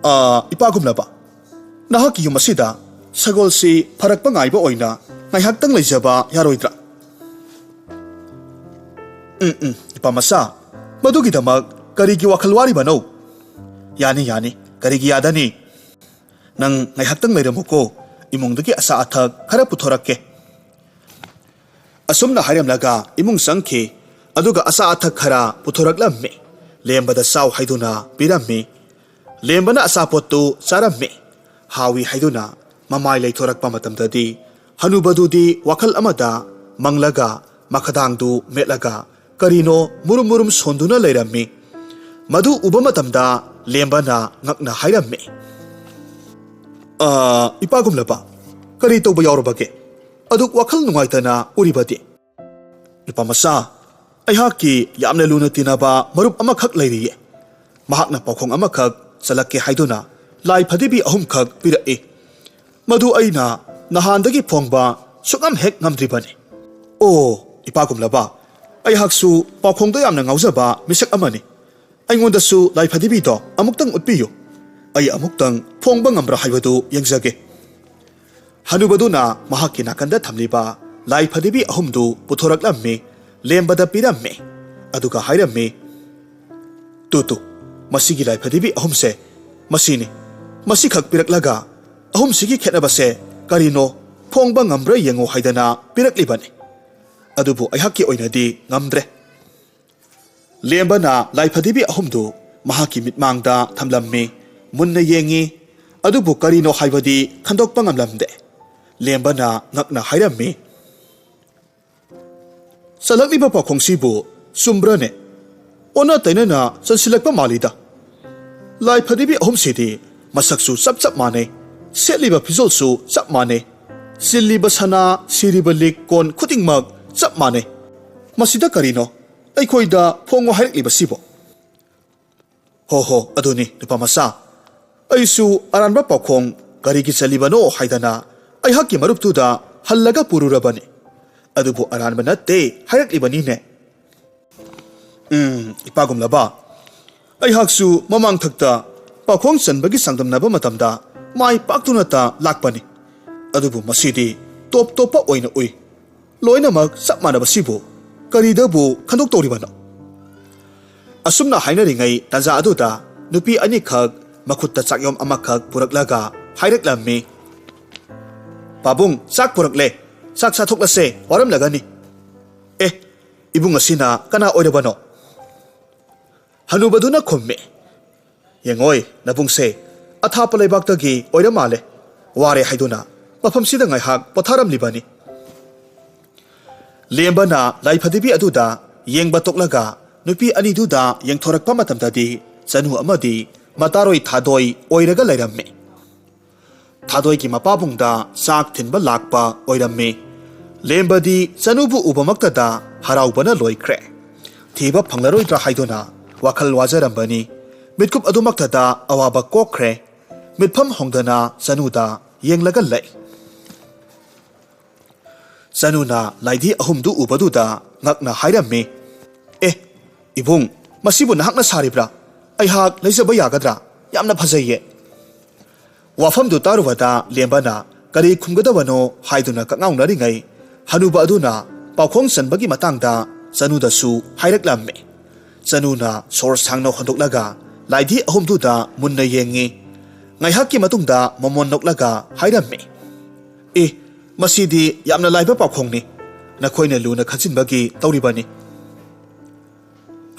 ꯑꯥ, ꯏꯄꯥꯒꯨꯝꯂꯕ, ꯅꯍꯥꯛꯀꯤ ꯌꯨꯝ ꯑꯁꯤꯗ ꯁꯒꯣꯜꯁꯤ ꯐꯔꯛꯄ ꯉꯥꯏꯕ ꯑꯣꯏꯅ ꯉꯥꯏꯍꯥꯛꯇꯪ ꯂꯩꯖꯕ ꯌꯥꯔꯣꯏꯗ꯭ꯔꯥ?" "ꯎꯝ, ꯎꯝ, ꯏꯄꯥ ꯃꯆꯥ, ꯃꯗꯨꯒꯤꯗꯃꯛ ꯀꯔꯤꯒꯤ ꯋꯥꯈꯜ ꯋꯥꯔꯤꯕꯅꯣ? ꯌꯥꯅꯤ, ꯌꯥꯅꯤ, ꯀꯔꯤꯒꯤ ꯌꯥꯗꯅꯤ? ꯅꯪ ꯉꯥꯏꯍꯥꯛꯇꯪ ꯂꯩꯔꯝꯃꯨꯀꯣ, ꯏꯃꯨꯡꯗꯒꯤ ꯑꯆꯥ ꯑꯊꯛ ꯈꯔ ꯄꯨꯊꯣꯔꯛꯀꯦ꯫" ꯑꯁꯨꯝꯅ ꯍꯥꯏꯔꯝꯂꯒ ꯏꯃꯨꯡ ꯆꯪꯈꯤ꯫ ꯑꯗꯨꯒ ꯑꯆꯥ ꯑꯊꯛ ꯈꯔ ꯄꯨꯊꯣꯔꯛꯂꯝꯃꯤ꯫ ꯂꯦꯝꯕꯗ ꯆꯥꯎ ꯍꯥꯏꯗꯨꯅ ꯄꯤꯔꯝꯃꯤ꯫ ꯂꯦꯝꯕꯅ ꯑꯆꯥꯄꯣꯠꯇꯨ ꯆꯥꯔꯝꯃꯤ꯫ ꯍꯥꯎꯏ ꯍꯥꯏꯗꯨꯅ ꯃꯃꯥꯏ ꯂꯩꯊꯣꯔꯛꯄ ꯃꯇꯝꯗꯗꯤ, ꯍꯅꯨꯕꯗꯨꯗꯤ ꯋꯥꯈꯜ ꯑꯃꯗ ꯃꯪꯂꯒ ꯃꯈꯗꯥꯡꯗꯨ ꯃꯦꯠꯂꯒ ꯀꯔꯤꯅꯣ ꯃꯨꯔꯨꯝ ꯃꯨꯔꯨꯝ ꯁꯣꯟꯗꯨꯅ ꯂꯩꯔꯝꯃꯤ꯫ ꯃꯗꯨ ꯎꯕ ꯃꯇꯝꯗ ꯂꯦꯝꯕꯅ ꯉꯛꯅ ꯍꯥꯏꯔꯝꯃꯤ, "ꯑ, ꯏꯄꯥꯒꯨꯝꯂꯕ, ꯀꯔꯤ ꯇꯧꯕ ꯌꯥꯎꯔꯕꯒꯦ? ꯑꯗꯨꯛ ꯋꯥꯈꯜ ꯅꯨꯡꯉꯥꯏꯇꯅ ꯎꯔꯤꯕꯗꯤ?" "ꯅꯨꯄꯥ ꯃꯆꯥ, ꯑꯩꯍꯥꯛꯀꯤ ꯌꯥꯝꯅ ꯂꯨꯅ ꯇꯤꯟꯅꯕ ꯃꯔꯨꯞ ꯑꯃꯈꯛ ꯂꯩꯔꯤꯌꯦ꯫ ꯃꯍꯥꯛꯅ ꯄꯥꯎꯈꯣꯡ ꯑꯃꯈꯛ ꯆꯜꯂꯛꯀꯦ ꯍꯥꯏꯗꯨꯅ ꯂꯥꯏ ꯐꯗꯤꯕꯤ ꯑꯍꯨꯝꯈꯛ ꯄꯤꯔꯛꯏ꯫ ꯃꯗꯨ ꯑꯩꯅ ꯅꯍꯥꯟꯗꯒꯤ ꯐꯣꯡꯕ ꯁꯨꯛꯉꯝ ꯍꯦꯛ ꯉꯝꯗ꯭ꯔꯤꯕꯅꯤ꯫" "ꯑꯣ, ꯏꯄꯥꯒꯨꯝꯂꯕ, ꯑꯩꯍꯥꯛꯁꯨ ꯄꯥꯎꯈꯣꯡꯗ ꯌꯥꯝꯅ ꯉꯥꯎꯖꯕ ꯃꯤꯁꯛ ꯑꯃꯅꯤ꯫ ꯑꯩꯉꯣꯟꯗꯁꯨ ꯂꯥꯏ ꯐꯗꯤꯕꯤꯗꯣ ꯑꯃꯨꯛꯇꯪ ꯎꯠꯄꯤꯌꯨ꯫ ꯑꯩ ꯑꯃꯨꯛꯇꯪ ꯐꯣꯡꯕ ꯉꯝꯕ꯭ꯔꯥ ꯍꯥꯏꯕꯗꯨ ꯌꯦꯡꯖꯒꯦ꯫" ꯍꯅꯨꯕꯗꯨꯅ ꯃꯍꯥꯛꯀꯤ ꯅꯥꯀꯟꯗ ꯊꯝꯂꯤꯕ ꯂꯥꯏ ꯐꯗꯤꯕꯤ ꯑꯍꯨꯝꯗꯨ ꯄꯨꯊꯣꯔꯛꯂꯝꯃꯤ, ꯂꯦꯝꯕꯗ ꯄꯤꯔꯝꯃꯤ, ꯑꯗꯨꯒ ꯍꯥꯏꯔꯝꯃꯤ, "ꯇꯨ, ꯇꯨ, ꯃꯁꯤꯒꯤ ꯂꯥꯏ ꯐꯗꯤꯕꯤ ꯑꯍꯨꯝꯁꯦ ꯃꯁꯤꯅꯤ꯫ ꯃꯁꯤꯈꯛ ꯄꯤꯔꯛꯂꯒ ꯑꯍꯨꯝꯁꯤꯒꯤ ꯈꯦꯠꯅꯕꯁꯦ ꯀꯔꯤꯅꯣ ꯐꯣꯡꯕ ꯉꯝꯕ꯭ꯔꯥ ꯌꯦꯡꯉꯨ ꯍꯥꯏꯗꯅ ꯄꯤꯔꯛꯂꯤꯕꯅꯤ꯫ ꯑꯗꯨꯕꯨ ꯑꯩꯍꯥꯛꯀꯤ ꯑꯣꯏꯅꯗꯤ ꯉꯝꯗ꯭ꯔꯦ꯫" ꯂꯦꯝꯕꯅ ꯂꯥꯏ ꯐꯗꯤꯕꯤ ꯑꯍꯨꯝꯗꯨ ꯃꯍꯥꯛꯀꯤ ꯃꯤꯠꯃꯥꯡꯗ ꯊꯝꯂꯝꯃꯤ꯫ ꯃꯨꯟꯅ ꯌꯦꯡꯉꯤ, ꯑꯗꯨꯕꯨ ꯀꯔꯤꯅꯣ ꯍꯥꯏꯕꯗꯤ ꯈꯟꯗꯣꯛꯄ ꯉꯝꯂꯝꯗꯦ꯫ ꯂꯦꯝꯕꯅ ꯉꯛꯅ ꯍꯥꯏꯔꯝꯃꯤ, "ꯆꯜꯂꯛꯂꯤꯕ ꯄꯥꯎꯈꯣꯡꯁꯤꯕꯨ ꯆꯨꯝꯕ꯭ꯔꯅꯦ? ꯑꯣꯟꯅ ꯇꯩꯅꯅ ꯆꯟꯁꯤꯜꯂꯛꯄ ꯃꯥꯜꯂꯤꯗ꯫ ꯂꯥꯏ ꯐꯗꯤꯕꯤ ꯑꯍꯨꯝꯁꯤꯗꯤ ꯃꯁꯛꯁꯨ ꯆꯞ ꯆꯞ ꯃꯥꯟꯅꯩ, ꯁꯦꯠꯂꯤꯕ ꯐꯤꯖꯣꯜꯁꯨ ꯆꯞ ꯃꯥꯟꯅꯩ, ꯆꯤꯜꯂꯤꯕ ꯁꯅꯥ, ꯁꯤꯔꯤꯕ ꯂꯤꯛ ꯀꯣꯟ ꯈꯨꯗꯤꯡꯃꯛ ꯆꯞ ꯃꯥꯟꯅꯩ꯫ ꯃꯁꯤꯗ ꯀꯔꯤꯅꯣ ꯑꯩꯈꯣꯏꯗ ꯐꯣꯡꯉꯣ ꯍꯥꯏꯔꯛꯂꯤꯕꯁꯤꯕꯣ?" "ꯍꯣ ꯍꯣ, ꯑꯗꯨꯅꯤ, ꯅꯨꯄꯥ ꯃꯆꯥ꯫ ꯑꯩꯁꯨ ꯑꯔꯥꯟꯕ ꯄꯥꯎꯈꯣꯡ ꯀꯔꯤꯒꯤ ꯆꯜꯂꯤꯕꯅꯣ ꯍꯥꯏꯗꯅ ꯑꯩꯍꯥꯛꯀꯤ ꯃꯔꯨꯞꯇꯨꯗ ꯍꯜꯂꯒ ꯄꯨꯔꯨꯔꯕꯅꯤ꯫ ꯑꯗꯨꯕꯨ ꯑꯔꯥꯟꯕ ꯅꯠꯇꯦ ꯍꯥꯏꯔꯛꯂꯤꯕꯅꯤꯅꯦ꯫" "ꯎꯝ, ꯏꯄꯥꯒꯨꯝꯂꯕ, ꯑꯩꯍꯥꯛꯁꯨ ꯃꯃꯥꯡꯊꯛꯇ ꯄꯥꯎꯈꯣꯡ ꯆꯟꯕꯒꯤ ꯆꯥꯡꯗꯝꯅꯕ ꯃꯇꯝꯗ ꯃꯥꯏ ꯄꯥꯛꯇꯨꯅꯇ ꯂꯥꯛꯄꯅꯤ꯫ ꯑꯗꯨꯕꯨ ꯃꯁꯤꯗꯤ ꯇꯣꯞ ꯇꯣꯞꯄ ꯑꯣꯏꯅ ꯎꯏ꯫ ꯂꯣꯏꯅꯃꯛ ꯆꯞ ꯃꯥꯟꯅꯕꯁꯤꯕꯨ ꯀꯔꯤꯗꯕꯨ ꯈꯟꯗꯣꯛꯇꯧꯔꯤꯕꯅꯣ?" ꯑꯁꯨꯝꯅ ꯍꯥꯏꯅꯔꯤꯉꯩ ꯇꯥꯟꯖꯥ ꯑꯗꯨꯗ ꯅꯨꯄꯤ ꯑꯅꯤꯈꯛ ꯃꯈꯨꯠꯇ ꯆꯥꯛꯌꯣꯝ ꯑꯃꯈꯛ ꯄꯨꯔꯛꯂꯒ ꯍꯥꯏꯔꯛꯂꯝꯃꯤ, "ꯄꯥꯕꯨꯡ, ꯆꯥꯛ ꯄꯨꯔꯛꯂꯦ꯫ ꯆꯥꯛ ꯆꯥꯊꯣꯛꯂꯁꯦ, ꯋꯥꯔꯝꯂꯒꯅꯤ꯫" "ꯑꯦ, ꯏꯕꯨꯡ ꯑꯁꯤꯅ ꯀꯅꯥ ꯑꯣꯏꯔꯕꯅꯣ?" ꯍꯅꯨꯕꯗꯨꯅ ꯈꯨꯝꯃꯤ, "ꯌꯦꯡꯉꯣꯏ, ꯅꯕꯨꯡꯁꯦ ꯑꯊꯥꯞꯄ ꯂꯩꯕꯥꯛꯇꯒꯤ ꯑꯣꯏꯔ ꯃꯥꯜꯂꯦ꯫ ꯋꯥꯔꯦ ꯍꯥꯏꯗꯨꯅ ꯃꯐꯝꯁꯤꯗ ꯉꯥꯏꯍꯥꯛ ꯄꯣꯊꯥꯔꯝꯂꯤꯕꯅꯤ꯫" ꯂꯦꯝꯕꯅ ꯂꯥꯏꯐꯗꯤꯕꯤ ꯑꯗꯨꯗ ꯌꯦꯡꯕ ꯇꯣꯛꯂꯒ ꯅꯨꯄꯤ ꯑꯅꯤꯗꯨꯗ ꯌꯦꯡꯊꯣꯔꯛꯄ ꯃꯇꯝꯗꯗꯤ ꯆꯅꯨ ꯑꯃꯗꯤ ꯃꯇꯥꯔꯣꯏ ꯊꯥꯗꯣꯏ ꯑꯣꯏꯔꯒ ꯂꯩꯔꯝꯃꯤ꯫ ꯊꯥꯗꯣꯏꯒꯤ ꯃꯄꯥꯕꯨꯡꯗ ꯆꯥꯛ ꯊꯤꯟꯕ ꯂꯥꯛꯄ ꯑꯣꯏꯔꯝꯃꯤ꯫ ꯂꯦꯝꯕꯗꯤ ꯆꯅꯨꯕꯨ ꯎꯕꯃꯛꯇꯗ ꯍꯔꯥꯎꯕꯅ ꯂꯣꯏꯈ꯭ꯔꯦ꯫ ꯊꯤꯕ ꯐꯪꯂꯔꯣꯏꯗ꯭ꯔꯥ ꯍꯥꯏꯗꯨꯅ ꯋꯥꯈꯜ ꯋꯥꯖꯔꯝꯕꯅꯤ꯫ ꯃꯤꯠꯀꯨꯞ ꯑꯗꯨꯃꯛꯇꯗ ꯑꯋꯥꯕ ꯀꯣꯛꯈ꯭ꯔꯦ꯫ ꯃꯤꯠꯐꯝ ꯍꯣꯡꯗꯅ ꯆꯅꯨꯗ ꯌꯦꯡꯂꯒ ꯂꯩ꯫ ꯆꯅꯨꯅ ꯂꯥꯏꯙꯤ ꯑꯍꯨꯝꯗꯨ ꯎꯕꯗꯨꯗ ꯉꯛꯅ ꯍꯥꯏꯔꯝꯃꯤ, "ꯑꯦ, ꯏꯕꯨꯡ, ꯃꯁꯤꯕꯨ ꯅꯍꯥꯛꯅ ꯁꯥꯔꯤꯕ꯭ꯔꯥ? ꯑꯩꯍꯥꯛ ꯂꯩꯖꯕ ꯌꯥꯒꯗ꯭ꯔꯥ? ꯌꯥꯝꯅ ꯐꯖꯩꯌꯦ꯫" ꯋꯥꯐꯝꯗꯨ ꯇꯥꯔꯨꯕꯗ ꯂꯦꯝꯕꯅ ꯀꯔꯤ ꯈꯨꯝꯒꯗꯕꯅꯣ ꯍꯥꯏꯗꯨꯅ ꯀꯛꯉꯥꯎꯅꯔꯤꯉꯩ, ꯍꯅꯨꯕ ꯑꯗꯨꯅ ꯄꯥꯎꯈꯣꯡ ꯆꯟꯕꯒꯤ ꯃꯇꯥꯡꯗ ꯆꯅꯨꯗꯁꯨ ꯍꯥꯏꯔꯛꯂꯝꯃꯤ꯫ ꯆꯅꯨꯅ ꯁꯣꯔ ꯁꯥꯡꯅ ꯍꯣꯟꯗꯣꯛꯂꯒ ꯂꯥꯏꯙꯤ ꯑꯍꯨꯝꯗꯨꯗ ꯃꯨꯟꯅ ꯌꯦꯡꯉꯤ꯫ ꯉꯥꯏꯍꯥꯛꯀꯤ ꯃꯇꯨꯡꯗ ꯃꯃꯣꯟ ꯅꯣꯛꯂꯒ ꯍꯥꯏꯔꯝꯃꯤ, "ꯑꯦ, ꯃꯁꯤꯗꯤ ꯌꯥꯝꯅ ꯂꯥꯏꯕ ꯄꯥꯎꯈꯣꯡꯅꯤ꯫ ꯅꯈꯣꯏꯅ ꯂꯨꯅ ꯈꯟꯖꯤꯟꯕꯒꯤ ꯇꯧꯔꯤꯕꯅꯤ꯫"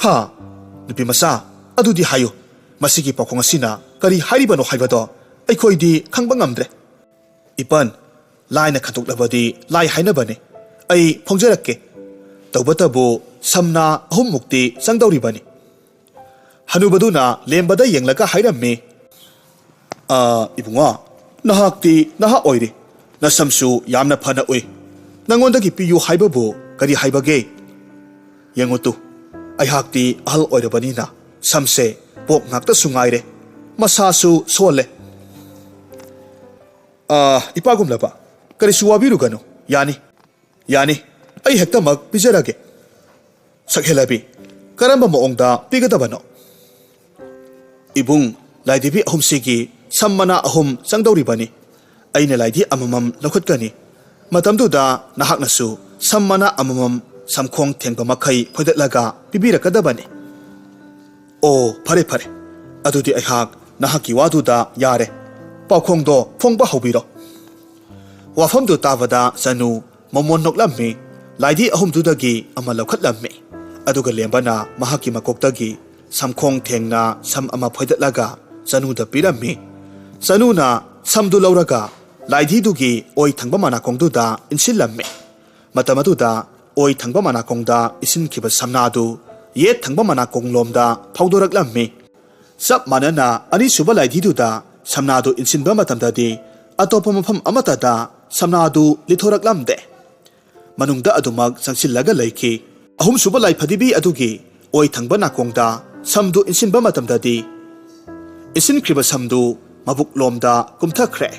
"ꯍꯥ, ꯅꯨꯄꯤ ꯃꯆꯥ, ꯑꯗꯨꯗꯤ ꯍꯥꯏꯌꯨ, ꯃꯁꯤꯒꯤ ꯄꯥꯎꯈꯣꯡ ꯑꯁꯤꯅ ꯀꯔꯤ ꯍꯥꯏꯔꯤꯕꯅꯣ ꯍꯥꯏꯕꯗꯣ ꯑꯩꯈꯣꯏꯗꯤ ꯈꯪꯕ ꯉꯝꯗ꯭ꯔꯦ꯫" "ꯏꯄꯟ, ꯂꯥꯏꯅ ꯈꯟꯗꯣꯛꯂꯕꯗꯤ ꯂꯥꯏ ꯍꯥꯏꯅꯕꯅꯤ꯫ ꯑꯩ ꯐꯣꯡꯖꯔꯛꯀꯦ꯫ ꯇꯧꯕꯇꯕꯨ ꯁꯝꯅꯥ ꯑꯍꯨꯝꯃꯨꯛꯇꯤ ꯆꯪꯗꯧꯔꯤꯕꯅꯤ꯫" ꯍꯅꯨꯕꯗꯨꯅ ꯂꯦꯝꯕꯗ ꯌꯦꯡꯂꯒ ꯍꯥꯏꯔꯝꯃꯤ, "ꯑ, ꯏꯕꯨꯡꯉꯣ, ꯅꯍꯥꯛꯇꯤ ꯅꯍꯥ ꯑꯣꯏꯔꯤ, ꯅꯁꯝꯁꯨ ꯌꯥꯝꯅ ꯐꯅ ꯎꯏ꯫ ꯅꯉꯣꯟꯗꯒꯤ ꯄꯤꯌꯨ ꯍꯥꯏꯕꯕꯨ ꯀꯔꯤ ꯍꯥꯏꯕꯒꯦ? ꯌꯦꯡꯉꯨ ꯇꯨ, ꯑꯩꯍꯥꯛꯇꯤ ꯑꯍꯜ ꯑꯣꯏꯔꯕꯅꯤꯅ ꯁꯝꯁꯦ ꯄꯣꯛ ꯉꯥꯛꯇꯁꯨ ꯉꯥꯏꯔꯦ꯫ ꯃꯁꯥꯁꯨ ꯁꯣꯜꯂꯦ꯫ "ꯑꯥ, ꯏꯄꯥꯒꯨꯝꯂꯕ, ꯀꯔꯤꯁꯨ ꯋꯥꯕꯤꯔꯨꯒꯅꯨ꯫ ꯌꯥꯅꯤ, ꯌꯥꯅꯤ꯫ ꯑꯩ ꯍꯦꯛꯇꯃꯛ ꯄꯤꯖꯔꯒꯦ꯫" "ꯁꯛꯍꯦꯜꯂꯕꯤ, ꯀꯔꯝꯕ ꯃꯑꯣꯡꯗ ꯄꯤꯒꯗꯕꯅꯣ?" "ꯏꯕꯨꯡ, ꯂꯥꯏꯙꯤꯕꯤ ꯑꯍꯨꯝꯁꯤꯒꯤ ꯁꯝ ꯃꯅꯥ ꯑꯍꯨꯝ ꯆꯪꯗꯧꯔꯤꯕꯅꯤ꯫ ꯑꯩꯅ ꯂꯥꯏꯙꯤ ꯑꯃꯃꯝ ꯂꯧꯈꯠꯀꯅꯤ꯫ ꯃꯇꯝꯗꯨꯗ ꯅꯍꯥꯛꯅꯁꯨ ꯁꯝ ꯃꯅꯥ ꯑꯃꯃꯝ ꯁꯝꯈꯣꯡ ꯊꯦꯡꯕ ꯃꯈꯩ ꯐꯣꯏꯗꯠꯂꯒ ꯄꯤꯕꯤꯔꯛꯀꯗꯕꯅꯤ꯫" "ꯑꯣ, ꯐꯔꯦ, ꯐꯔꯦ꯫ ꯑꯗꯨꯗꯤ ꯑꯩꯍꯥꯛ ꯅꯍꯥꯛꯀꯤ ꯋꯥꯗꯨꯗ ꯌꯥꯔꯦ꯫ ꯄꯥꯎꯈꯣꯡꯗꯣ ꯐꯣꯡꯕ ꯍꯧꯕꯤꯔꯣ꯫" ꯋꯥꯐꯝꯗꯨ ꯇꯥꯕꯗ ꯆꯅꯨ ꯃꯃꯣꯟ ꯅꯣꯛꯂꯝꯃꯤ꯫ ꯂꯥꯏꯙꯤ ꯑꯍꯨꯝꯗꯨꯗꯒꯤ ꯑꯃ ꯂꯧꯈꯠꯂꯝꯃꯤ꯫ ꯑꯗꯨꯒ ꯂꯦꯝꯕꯅ ꯃꯍꯥꯛꯀꯤ ꯃꯀꯣꯛꯇꯒꯤ ꯁꯝꯈꯣꯡ ꯊꯦꯡꯅ ꯁꯝ ꯑꯃ ꯐꯣꯏꯗꯠꯂꯒ ꯆꯅꯨꯗ ꯄꯤꯔꯝꯃꯤ꯫ ꯆꯅꯨꯅ ꯁꯝꯗꯨ ꯂꯧꯔꯒ ꯂꯥꯏꯙꯤꯗꯨꯒꯤ ꯑꯣꯏ ꯊꯪꯕ ꯃꯅꯥꯀꯣꯡꯗꯨꯗ ꯏꯟꯁꯤꯜꯂꯝꯃꯤ꯫ ꯃꯇꯝ ꯑꯗꯨꯗ ꯑꯣꯏ ꯊꯪꯕ ꯃꯅꯥꯀꯣꯡꯗ ꯏꯟꯁꯤꯟꯈꯤꯕ ꯁꯝꯅꯥꯗꯨ ꯌꯦꯠ ꯊꯪꯕ ꯃꯅꯥꯀꯣꯡꯂꯣꯝꯗ ꯐꯥꯎꯗꯣꯔꯛꯂꯝꯃꯤ꯫ ꯆꯞ ꯃꯥꯟꯅꯅ ꯑꯅꯤꯁꯨꯕ ꯂꯥꯏꯙꯤꯗꯨꯗ ꯁꯝꯅꯥꯗꯨ ꯏꯟꯁꯤꯟꯕ ꯃꯇꯝꯗꯗꯤ ꯑꯇꯣꯞꯄ ꯃꯐꯝ ꯑꯃꯠꯇꯗ ꯁꯝꯅꯥꯗꯨ ꯂꯤꯊꯣꯔꯛꯂꯝꯗꯦ꯫ ꯃꯅꯨꯡꯗ ꯑꯗꯨꯃꯛ ꯆꯪꯁꯤꯜꯂꯒ ꯂꯩꯈꯤ꯫ ꯑꯍꯨꯝꯁꯨꯕ ꯂꯥꯏꯐꯗꯤꯕꯤ ꯑꯗꯨꯒꯤ ꯑꯣꯏ ꯊꯪꯕ ꯅꯥꯀꯣꯡꯗ ꯁꯝꯗꯨ ꯏꯟꯁꯤꯟꯕ ꯃꯇꯝꯗꯗꯤ, ꯏꯟꯁꯤꯟꯈ꯭ꯔꯤꯕ ꯁꯝꯗꯨ ꯃꯕꯨꯛꯂꯣꯝꯗ ꯀꯨꯝꯊꯈ꯭ꯔꯦ,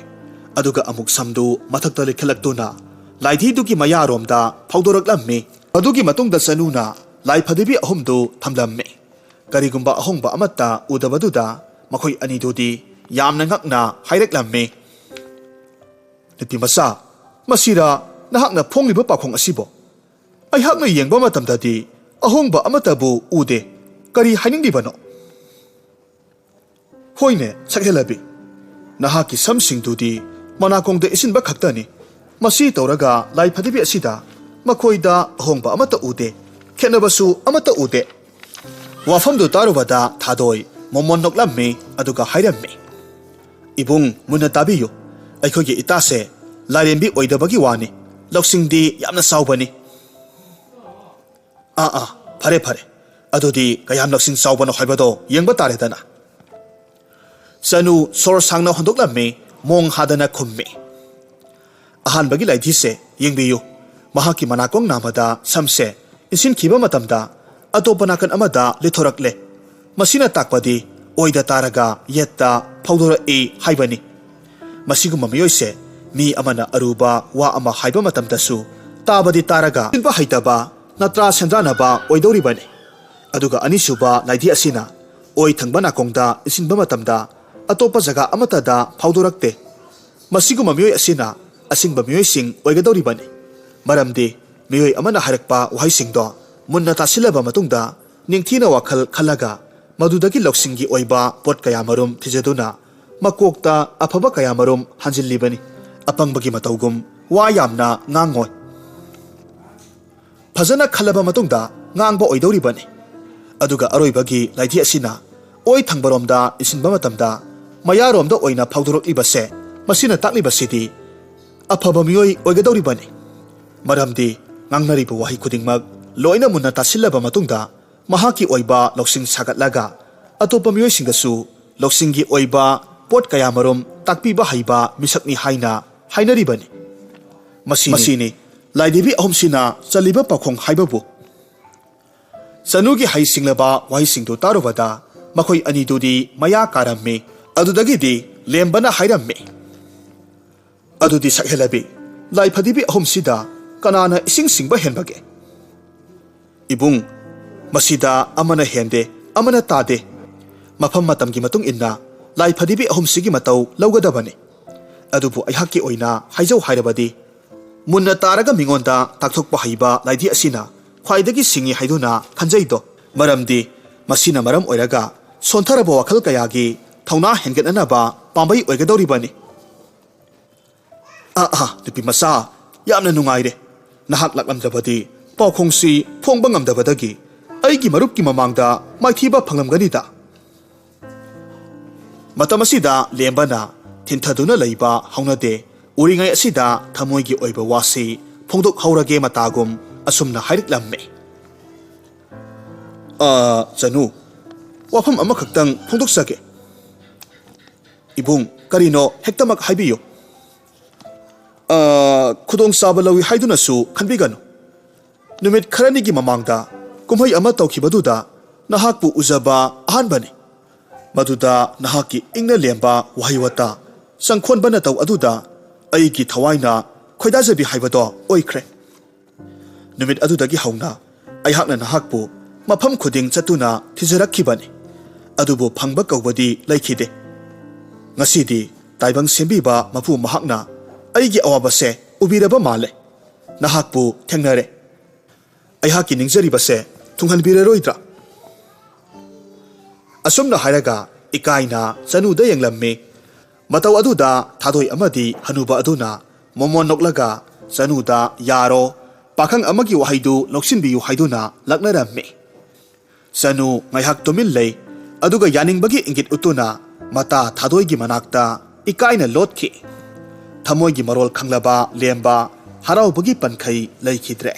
ꯑꯗꯨꯒ ꯑꯃꯨꯛ ꯁꯝꯗꯨ ꯃꯊꯛꯇ ꯂꯩꯈꯠꯂꯛꯇꯨꯅ ꯂꯥꯏꯙꯤꯗꯨꯒꯤ ꯃꯌꯥꯔꯣꯝꯗ ꯐꯥꯎꯗꯣꯔꯛꯂꯝꯃꯤ꯫ ꯃꯗꯨꯒꯤ ꯃꯇꯨꯡꯗ ꯆꯅꯨꯅ ꯂꯥꯏꯐꯗꯤꯕꯤ ꯑꯍꯨꯝꯗꯨ ꯊꯝꯂꯝꯃꯤ꯫ ꯀꯔꯤꯒꯨꯝꯕ ꯑꯍꯣꯡꯕ ꯑꯃꯠꯇ ꯎꯗꯕꯗꯨꯗ ꯃꯈꯣꯏ ꯑꯅꯤꯗꯨꯗꯤ ꯌꯥꯝꯅ ꯉꯛꯅ ꯍꯥꯏꯔꯛꯂꯝꯃꯤ꯫ "ꯅꯨꯄꯤꯃꯆꯥ, ꯃꯁꯤꯔꯥ ꯅꯍꯥꯛꯅ ꯐꯣꯡꯂꯤꯕ ꯄꯥꯎꯈꯣꯡ ꯑꯁꯤꯕꯣ? ꯑꯩꯍꯥꯛꯅ ꯌꯦꯡꯕ ꯃꯇꯝꯗꯗꯤ ꯑꯍꯣꯡꯕ ꯑꯃꯠꯇꯕꯨ ꯎꯗꯦ꯫ ꯀꯔꯤ ꯍꯥꯏꯅꯤꯡꯂꯤꯕꯅꯣ?" "ꯍꯣꯏꯅꯦ, ꯁꯛꯍꯦꯜꯂꯕꯤ, ꯅꯍꯥꯛꯀꯤ ꯁꯝꯁꯤꯡꯗꯨꯗꯤ ꯃꯅꯥꯀꯣꯡꯗ ꯏꯁꯤꯟꯕ ꯈꯛꯇꯅꯤ꯫ ꯃꯁꯤ ꯇꯧꯔꯒ ꯂꯥꯏꯐꯗꯤꯕꯤ ꯑꯁꯤꯗ ꯃꯈꯣꯏꯗ ꯑꯍꯣꯡꯕ ꯑꯃꯠꯇ ꯎꯗꯦ, ꯈꯦꯠꯅꯕꯁꯨ ꯑꯃꯠꯇ ꯎꯗꯦ꯫" ꯋꯥꯐꯝꯗꯨ ꯇꯥꯔꯨꯕꯗ ꯊꯥꯗꯣꯏ ꯃꯣꯃꯣꯟ ꯅꯣꯛꯂꯝꯃꯤ, ꯑꯗꯨꯒ ꯍꯥꯏꯔꯝꯃꯤ, "ꯏꯕꯨꯡ, ꯃꯨꯟꯅ ꯇꯥꯕꯤꯌꯨ꯫ ꯑꯩꯈꯣꯏꯒꯤ ꯏꯇꯥꯁꯦ ꯂꯥꯏꯔꯦꯝꯕꯤ ꯑꯣꯏꯗꯕꯒꯤ ꯋꯥꯅꯤ, ꯂꯧꯁꯤꯡꯗꯤ ꯌꯥꯝꯅ ꯆꯥꯎꯕꯅꯤ꯫" "ꯑꯥ, ꯑꯥ, ꯐꯔꯦ, ꯐꯔꯦ꯫ ꯑꯗꯨꯗꯤ ꯀꯌꯥꯝ ꯂꯧꯁꯤꯡ ꯆꯥꯎꯕꯅꯣ ꯍꯥꯏꯕꯗꯣ ꯌꯦꯡꯕ ꯇꯥꯔꯦꯗꯅ꯫" ꯆꯅꯨ ꯁꯣꯔ ꯁꯥꯡꯅ ꯍꯣꯟꯗꯣꯛꯂꯝꯃꯤ, ꯃꯣꯡ ꯍꯥꯗꯅ ꯈꯨꯝꯃꯤ꯫ "ꯑꯍꯥꯟꯕꯒꯤ ꯂꯥꯏꯙꯤꯁꯦ ꯌꯦꯡꯕꯤꯌꯨ꯫ ꯃꯍꯥꯛꯀꯤ ꯃꯅꯥꯀꯣꯡ ꯅꯥꯝꯃꯗ ꯁꯝꯁꯦ ꯏꯟꯁꯤꯟꯈꯤꯕ ꯃꯇꯝꯗ ꯑꯇꯣꯞꯄ ꯅꯥꯀꯟ ꯑꯃꯗ ꯂꯤꯊꯣꯔꯛꯂꯦ꯫ ꯃꯁꯤꯅ ꯇꯥꯛꯄꯗꯤ ꯑꯣꯏꯗ ꯇꯥꯔꯒ ꯌꯦꯠꯇ ꯐꯥꯎꯗꯣꯔꯛꯏ ꯍꯥꯏꯕꯅꯤ꯫ ꯃꯁꯤꯒꯨꯝꯕ ꯃꯤꯑꯣꯏꯁꯦ ꯃꯤ ꯑꯃꯅ ꯑꯔꯨꯕ ꯋꯥ ꯑꯃ ꯍꯥꯏꯕ ꯃꯇꯝꯗꯁꯨ ꯇꯥꯕꯗꯤ ꯇꯥꯔꯒ ꯏꯟꯕ ꯍꯩꯇꯕ, ꯅꯠꯇ꯭ꯔꯥ ꯁꯦꯟꯗ꯭ꯔꯥꯅꯕ ꯑꯣꯏꯗꯧꯔꯤꯕꯅꯤ꯫ ꯑꯗꯨꯒ ꯑꯅꯤꯁꯨꯕ ꯂꯥꯏꯙꯤ ꯑꯁꯤꯅ ꯑꯣꯏ ꯊꯪꯕ ꯅꯥꯀꯣꯡꯗ ꯏꯟꯁꯤꯟꯕ ꯃꯇꯝꯗ ꯑꯇꯣꯞꯄ ꯖꯒꯥ ꯑꯃꯠꯇꯗ ꯐꯥꯎꯗꯣꯔꯛꯇꯦ꯫ ꯃꯁꯤꯒꯨꯝꯕ ꯃꯤꯑꯣꯏ ꯑꯁꯤꯅ ꯑꯁꯤꯡꯕ ꯃꯤꯑꯣꯏꯁꯤꯡ ꯑꯣꯏꯒꯗꯧꯔꯤꯕꯅꯤ꯫ ꯃꯔꯝꯗꯤ ꯃꯤꯑꯣꯏ ꯑꯃꯅ ꯍꯥꯏꯔꯛꯄ ꯋꯥꯍꯩꯁꯤꯡꯗꯣ ꯃꯨꯟꯅ ꯇꯥꯁꯤꯜꯂꯕ ꯃꯇꯨꯡꯗ ꯅꯤꯡꯊꯤꯅ ꯋꯥꯈꯜ ꯈꯜꯂꯒ ꯃꯗꯨꯗꯒꯤ ꯂꯧꯁꯤꯡꯒꯤ ꯑꯣꯏꯕ ꯄꯣꯠ ꯀꯌꯥ ꯃꯔꯨꯝ ꯊꯤꯖꯗꯨꯅ ꯃꯀꯣꯛꯇ ꯑꯐꯕ ꯀꯌꯥ ꯃꯔꯨꯝ ꯍꯟꯖꯤꯜꯂꯤꯕꯅꯤ꯫ ꯑꯄꯪꯕꯒꯤ ꯃꯇꯧꯒꯨꯝ ꯋꯥ ꯌꯥꯝꯅ ꯉꯥꯡꯉꯣꯏ꯫ ꯐꯖꯅ ꯈꯜꯂꯕ ꯃꯇꯨꯡꯗ ꯉꯥꯡꯕ ꯑꯣꯏꯗꯧꯔꯤꯕꯅꯤ꯫ ꯑꯗꯨꯒ ꯑꯔꯣꯏꯕꯒꯤ ꯂꯥꯏꯙꯤ ꯑꯁꯤꯅ ꯑꯣꯏ ꯊꯪꯕꯔꯣꯝꯗ ꯏꯟꯁꯤꯟꯕ ꯃꯇꯝꯗ ꯃꯌꯥꯔꯣꯝꯗ ꯑꯣꯏꯅ ꯐꯥꯎꯗꯣꯔꯛꯂꯤꯕꯁꯦ, ꯃꯁꯤꯅ ꯇꯥꯛꯂꯤꯕꯁꯤꯗꯤ ꯑꯐꯕ ꯃꯤꯑꯣꯏ ꯑꯣꯏꯒꯗꯧꯔꯤꯕꯅꯤ꯫ ꯃꯔꯝꯗꯤ ꯉꯥꯡꯅꯔꯤꯕ ꯋꯥꯍꯩ ꯈꯨꯗꯤꯡꯃꯛ ꯂꯣꯏꯅ ꯃꯨꯟꯅ ꯇꯥꯁꯤꯜꯂꯕ ꯃꯇꯨꯡꯗ ꯃꯍꯥꯛꯀꯤ ꯑꯣꯏꯕ ꯂꯧꯁꯤꯡ ꯁꯥꯒꯠꯂꯒ ꯑꯇꯣꯞꯄ ꯃꯤꯑꯣꯏꯁꯤꯡꯗꯁꯨ ꯂꯧꯁꯤꯡꯒꯤ ꯑꯣꯏꯕ ꯄꯣꯠ ꯀꯌꯥ ꯃꯔꯨꯝ ꯇꯥꯛꯄꯤꯕ ꯍꯩꯕ ꯃꯤꯁꯛꯅꯤ ꯍꯥꯏꯅ ꯍꯥꯏꯅꯔꯤꯕꯅꯤ꯫ ꯃꯁꯤꯅꯤ, ꯃꯁꯤꯅꯤ ꯂꯥꯏꯙꯤꯕꯤ ꯑꯍꯨꯝꯁꯤꯅ ꯆꯜꯂꯤꯕ ꯄꯥꯎꯈꯣꯡ ꯍꯥꯏꯕꯕꯨ꯫ ꯆꯅꯨꯒꯤ ꯍꯩ ꯁꯤꯡꯂꯕ ꯋꯥꯍꯩꯁꯤꯡꯗꯨ ꯇꯥꯔꯨꯕꯗ ꯃꯈꯣꯏ ꯑꯅꯤꯗꯨꯗꯤ ꯃꯌꯥ ꯀꯥꯔꯝꯃꯤ꯫ ꯑꯗꯨꯗꯒꯤꯗꯤ ꯂꯦꯝꯕꯅ ꯍꯥꯏꯔꯝꯃꯤ, "ꯑꯗꯨꯗꯤ ꯁꯛꯍꯦꯜꯂꯕꯤ, ꯂꯥꯏꯐꯗꯤꯕꯤ ꯑꯍꯨꯝꯁꯤꯗ ꯀꯅꯥꯅ ꯏꯁꯤꯡ ꯁꯤꯡꯕ ꯍꯦꯟꯕꯒꯦ?" "ꯏꯕꯨꯡ, ꯃꯁꯤꯗ ꯑꯃꯅ ꯍꯦꯟꯗꯦ, ꯑꯃꯅ ꯇꯥꯗꯦ꯫ ꯃꯐꯝ ꯃꯇꯝꯒꯤ ꯃꯇꯨꯡ ꯏꯟꯅ ꯂꯥꯏꯐꯗꯤꯕꯤ ꯑꯍꯨꯝꯁꯤꯒꯤ ꯃꯇꯧ ꯂꯧꯒꯗꯕꯅꯤ꯫ ꯑꯗꯨꯕꯨ ꯑꯩꯍꯥꯛꯀꯤ ꯑꯣꯏꯅ ꯍꯥꯏꯖꯧ ꯍꯥꯏꯔꯕꯗꯤ, ꯃꯨꯟꯅ ꯇꯥꯔꯒ ꯃꯤꯉꯣꯟꯗ ꯇꯥꯛꯊꯣꯛꯄ ꯍꯩꯕ ꯂꯥꯏꯙꯤ ꯑꯁꯤꯅ ꯈ꯭ꯋꯥꯏꯗꯒꯤ ꯁꯤꯡꯉꯤ ꯍꯥꯏꯗꯨꯅ ꯈꯟꯖꯩꯗꯣ꯫ ꯃꯔꯝꯗꯤ ꯃꯁꯤꯅ ꯃꯔꯝ ꯑꯣꯏꯔꯒ ꯁꯣꯟꯊꯔꯕ ꯋꯥꯈꯜ ꯀꯌꯥꯒꯤ ꯊꯧꯅꯥ ꯍꯦꯟꯒꯠꯅꯅꯕ ꯄꯥꯝꯕꯩ ꯑꯣꯏꯒꯗꯧꯔꯤꯕꯅꯤ꯫" "ꯑꯥ, ꯑꯥ, ꯅꯨꯄꯤ ꯃꯆꯥ, ꯌꯥꯝꯅ ꯅꯨꯡꯉꯥꯏꯔꯦ꯫ ꯅꯍꯥꯛ ꯂꯥꯛꯂꯝꯗ꯭ꯔꯕꯗꯤ ꯄꯥꯎꯈꯣꯡꯁꯤ ꯐꯣꯡꯕ ꯉꯝꯗꯕꯗꯒꯤ ꯑꯩꯒꯤ ꯃꯔꯨꯞꯀꯤ ꯃꯃꯥꯡꯗ ꯃꯥꯏꯊꯤꯕ ꯐꯪꯂꯝꯒꯅꯤꯗ꯫" ꯃꯇꯝ ꯑꯁꯤꯗ ꯂꯦꯝꯕꯅ ꯊꯤꯟꯊꯗꯨꯅ ꯂꯩꯕ ꯍꯧꯅꯗꯦ꯫ ꯎꯔꯤꯉꯩ ꯑꯁꯤꯗ ꯊꯃꯣꯏꯒꯤ ꯑꯣꯏꯕ ꯋꯥꯁꯤ ꯐꯣꯡꯗꯣꯛꯍꯧꯔꯒꯦ ꯃꯇꯥꯒꯨꯝ ꯑꯁꯨꯝꯅ ꯍꯥꯏꯔꯛꯂꯝꯃꯤ꯫ "ꯑ, ꯆꯅꯨ, ꯋꯥꯐꯝ ꯑꯃꯈꯛꯇꯪ ꯐꯣꯡꯗꯣꯛꯆꯒꯦ꯫" "ꯏꯕꯨꯡ, ꯀꯔꯤꯅꯣ? ꯍꯦꯛꯇꯃꯛ ꯍꯥꯏꯕꯤꯌꯨ꯫" "ꯑ, ꯈꯨꯗꯣꯡꯆꯥꯕ ꯂꯧꯏ ꯍꯥꯏꯗꯨꯅꯁꯨ ꯈꯟꯕꯤꯒꯅꯨ꯫ ꯅꯨꯃꯤꯠ ꯈꯔꯅꯤꯒꯤ ꯃꯃꯥꯡꯗ ꯀꯨꯝꯍꯩ ꯑꯃ ꯇꯧꯈꯤꯕꯗꯨꯗ ꯅꯍꯥꯛꯄꯨ ꯎꯖꯕ ꯑꯍꯥꯟꯕꯅꯤ꯫ ꯃꯗꯨꯗ ꯅꯍꯥꯛꯀꯤ ꯏꯪꯅ ꯂꯦꯝꯕ ꯋꯥꯍꯩ ꯋꯥꯇꯥ, ꯆꯪꯈꯣꯟꯕ ꯅꯇꯧ ꯑꯗꯨꯗ ꯑꯩꯒꯤ ꯊꯋꯥꯏꯅ ꯈꯣꯏꯗꯥꯖꯕꯤ ꯍꯥꯏꯕꯗꯣ ꯑꯣꯏꯈ꯭ꯔꯦ꯫ ꯅꯨꯃꯤꯠ ꯑꯗꯨꯗꯒꯤ ꯍꯧꯅ ꯑꯩꯍꯥꯛꯅ ꯅꯍꯥꯛꯄꯨ ꯃꯐꯝ ꯈꯨꯗꯤꯡ ꯆꯠꯇꯨꯅ ꯊꯤꯖꯔꯛꯈꯤꯕꯅꯤ, ꯑꯗꯨꯕꯨ ꯐꯪꯕ ꯀꯧꯕꯗꯤ ꯂꯩꯈꯤꯗꯦ꯫ ꯉꯁꯤꯗꯤ ꯇꯥꯏꯕꯪ ꯁꯦꯝꯕꯤꯕ ꯃꯄꯨ ꯃꯍꯥꯛꯅ ꯑꯩꯒꯤ ꯑꯋꯥꯕꯁꯦ ꯎꯕꯤꯔꯕ ꯃꯥꯜꯂꯦ꯫ ꯅꯍꯥꯛꯄꯨ ꯊꯦꯡꯅꯔꯦ꯫ ꯑꯩꯍꯥꯛꯀꯤ ꯅꯤꯡꯖꯔꯤꯕꯁꯦ ꯊꯨꯡꯍꯟꯕꯤꯔꯔꯣꯏꯗ꯭ꯔꯥ? ꯑꯁꯨꯝꯅ ꯍꯥꯏꯔꯒ ꯏꯀꯥꯏꯅ ꯆꯅꯨꯗ ꯌꯦꯡꯂꯝꯃꯤ꯫ ꯃꯇꯧ ꯑꯗꯨꯗ ꯊꯥꯗꯣꯏ ꯑꯃꯗꯤ ꯍꯅꯨꯕ ꯑꯗꯨꯅ ꯃꯣꯃꯣꯟ ꯅꯣꯛꯂꯒ ꯆꯅꯨꯗ "ꯌꯥꯔꯣ, ꯄꯥꯈꯪ ꯑꯃꯒꯤ ꯋꯥꯍꯩꯗꯨ ꯂꯧꯁꯤꯟꯕꯤꯌꯨ" ꯍꯥꯏꯗꯨꯅ ꯂꯛꯅꯔꯝꯃꯤ꯫ ꯆꯅꯨ ꯉꯥꯏꯍꯥꯛ ꯇꯨꯃꯤꯟ ꯂꯩ, ꯑꯗꯨꯒ ꯌꯥꯅꯤꯡꯕꯒꯤ ꯏꯪꯒꯤꯠ ꯎꯠꯇꯨꯅ ꯃꯇꯥ ꯊꯥꯗꯣꯏꯒꯤ ꯃꯅꯥꯛꯇ ꯏꯀꯥꯏꯅ ꯂꯣꯠꯈꯤ꯫ ꯊꯃꯣꯏꯒꯤ ꯃꯔꯣꯜ ꯈꯪꯂꯕ ꯂꯦꯝꯕ ꯍꯔꯥꯎꯕꯒꯤ ꯄꯟꯈꯩ ꯂꯩꯈꯤꯗ꯭ꯔꯦ꯫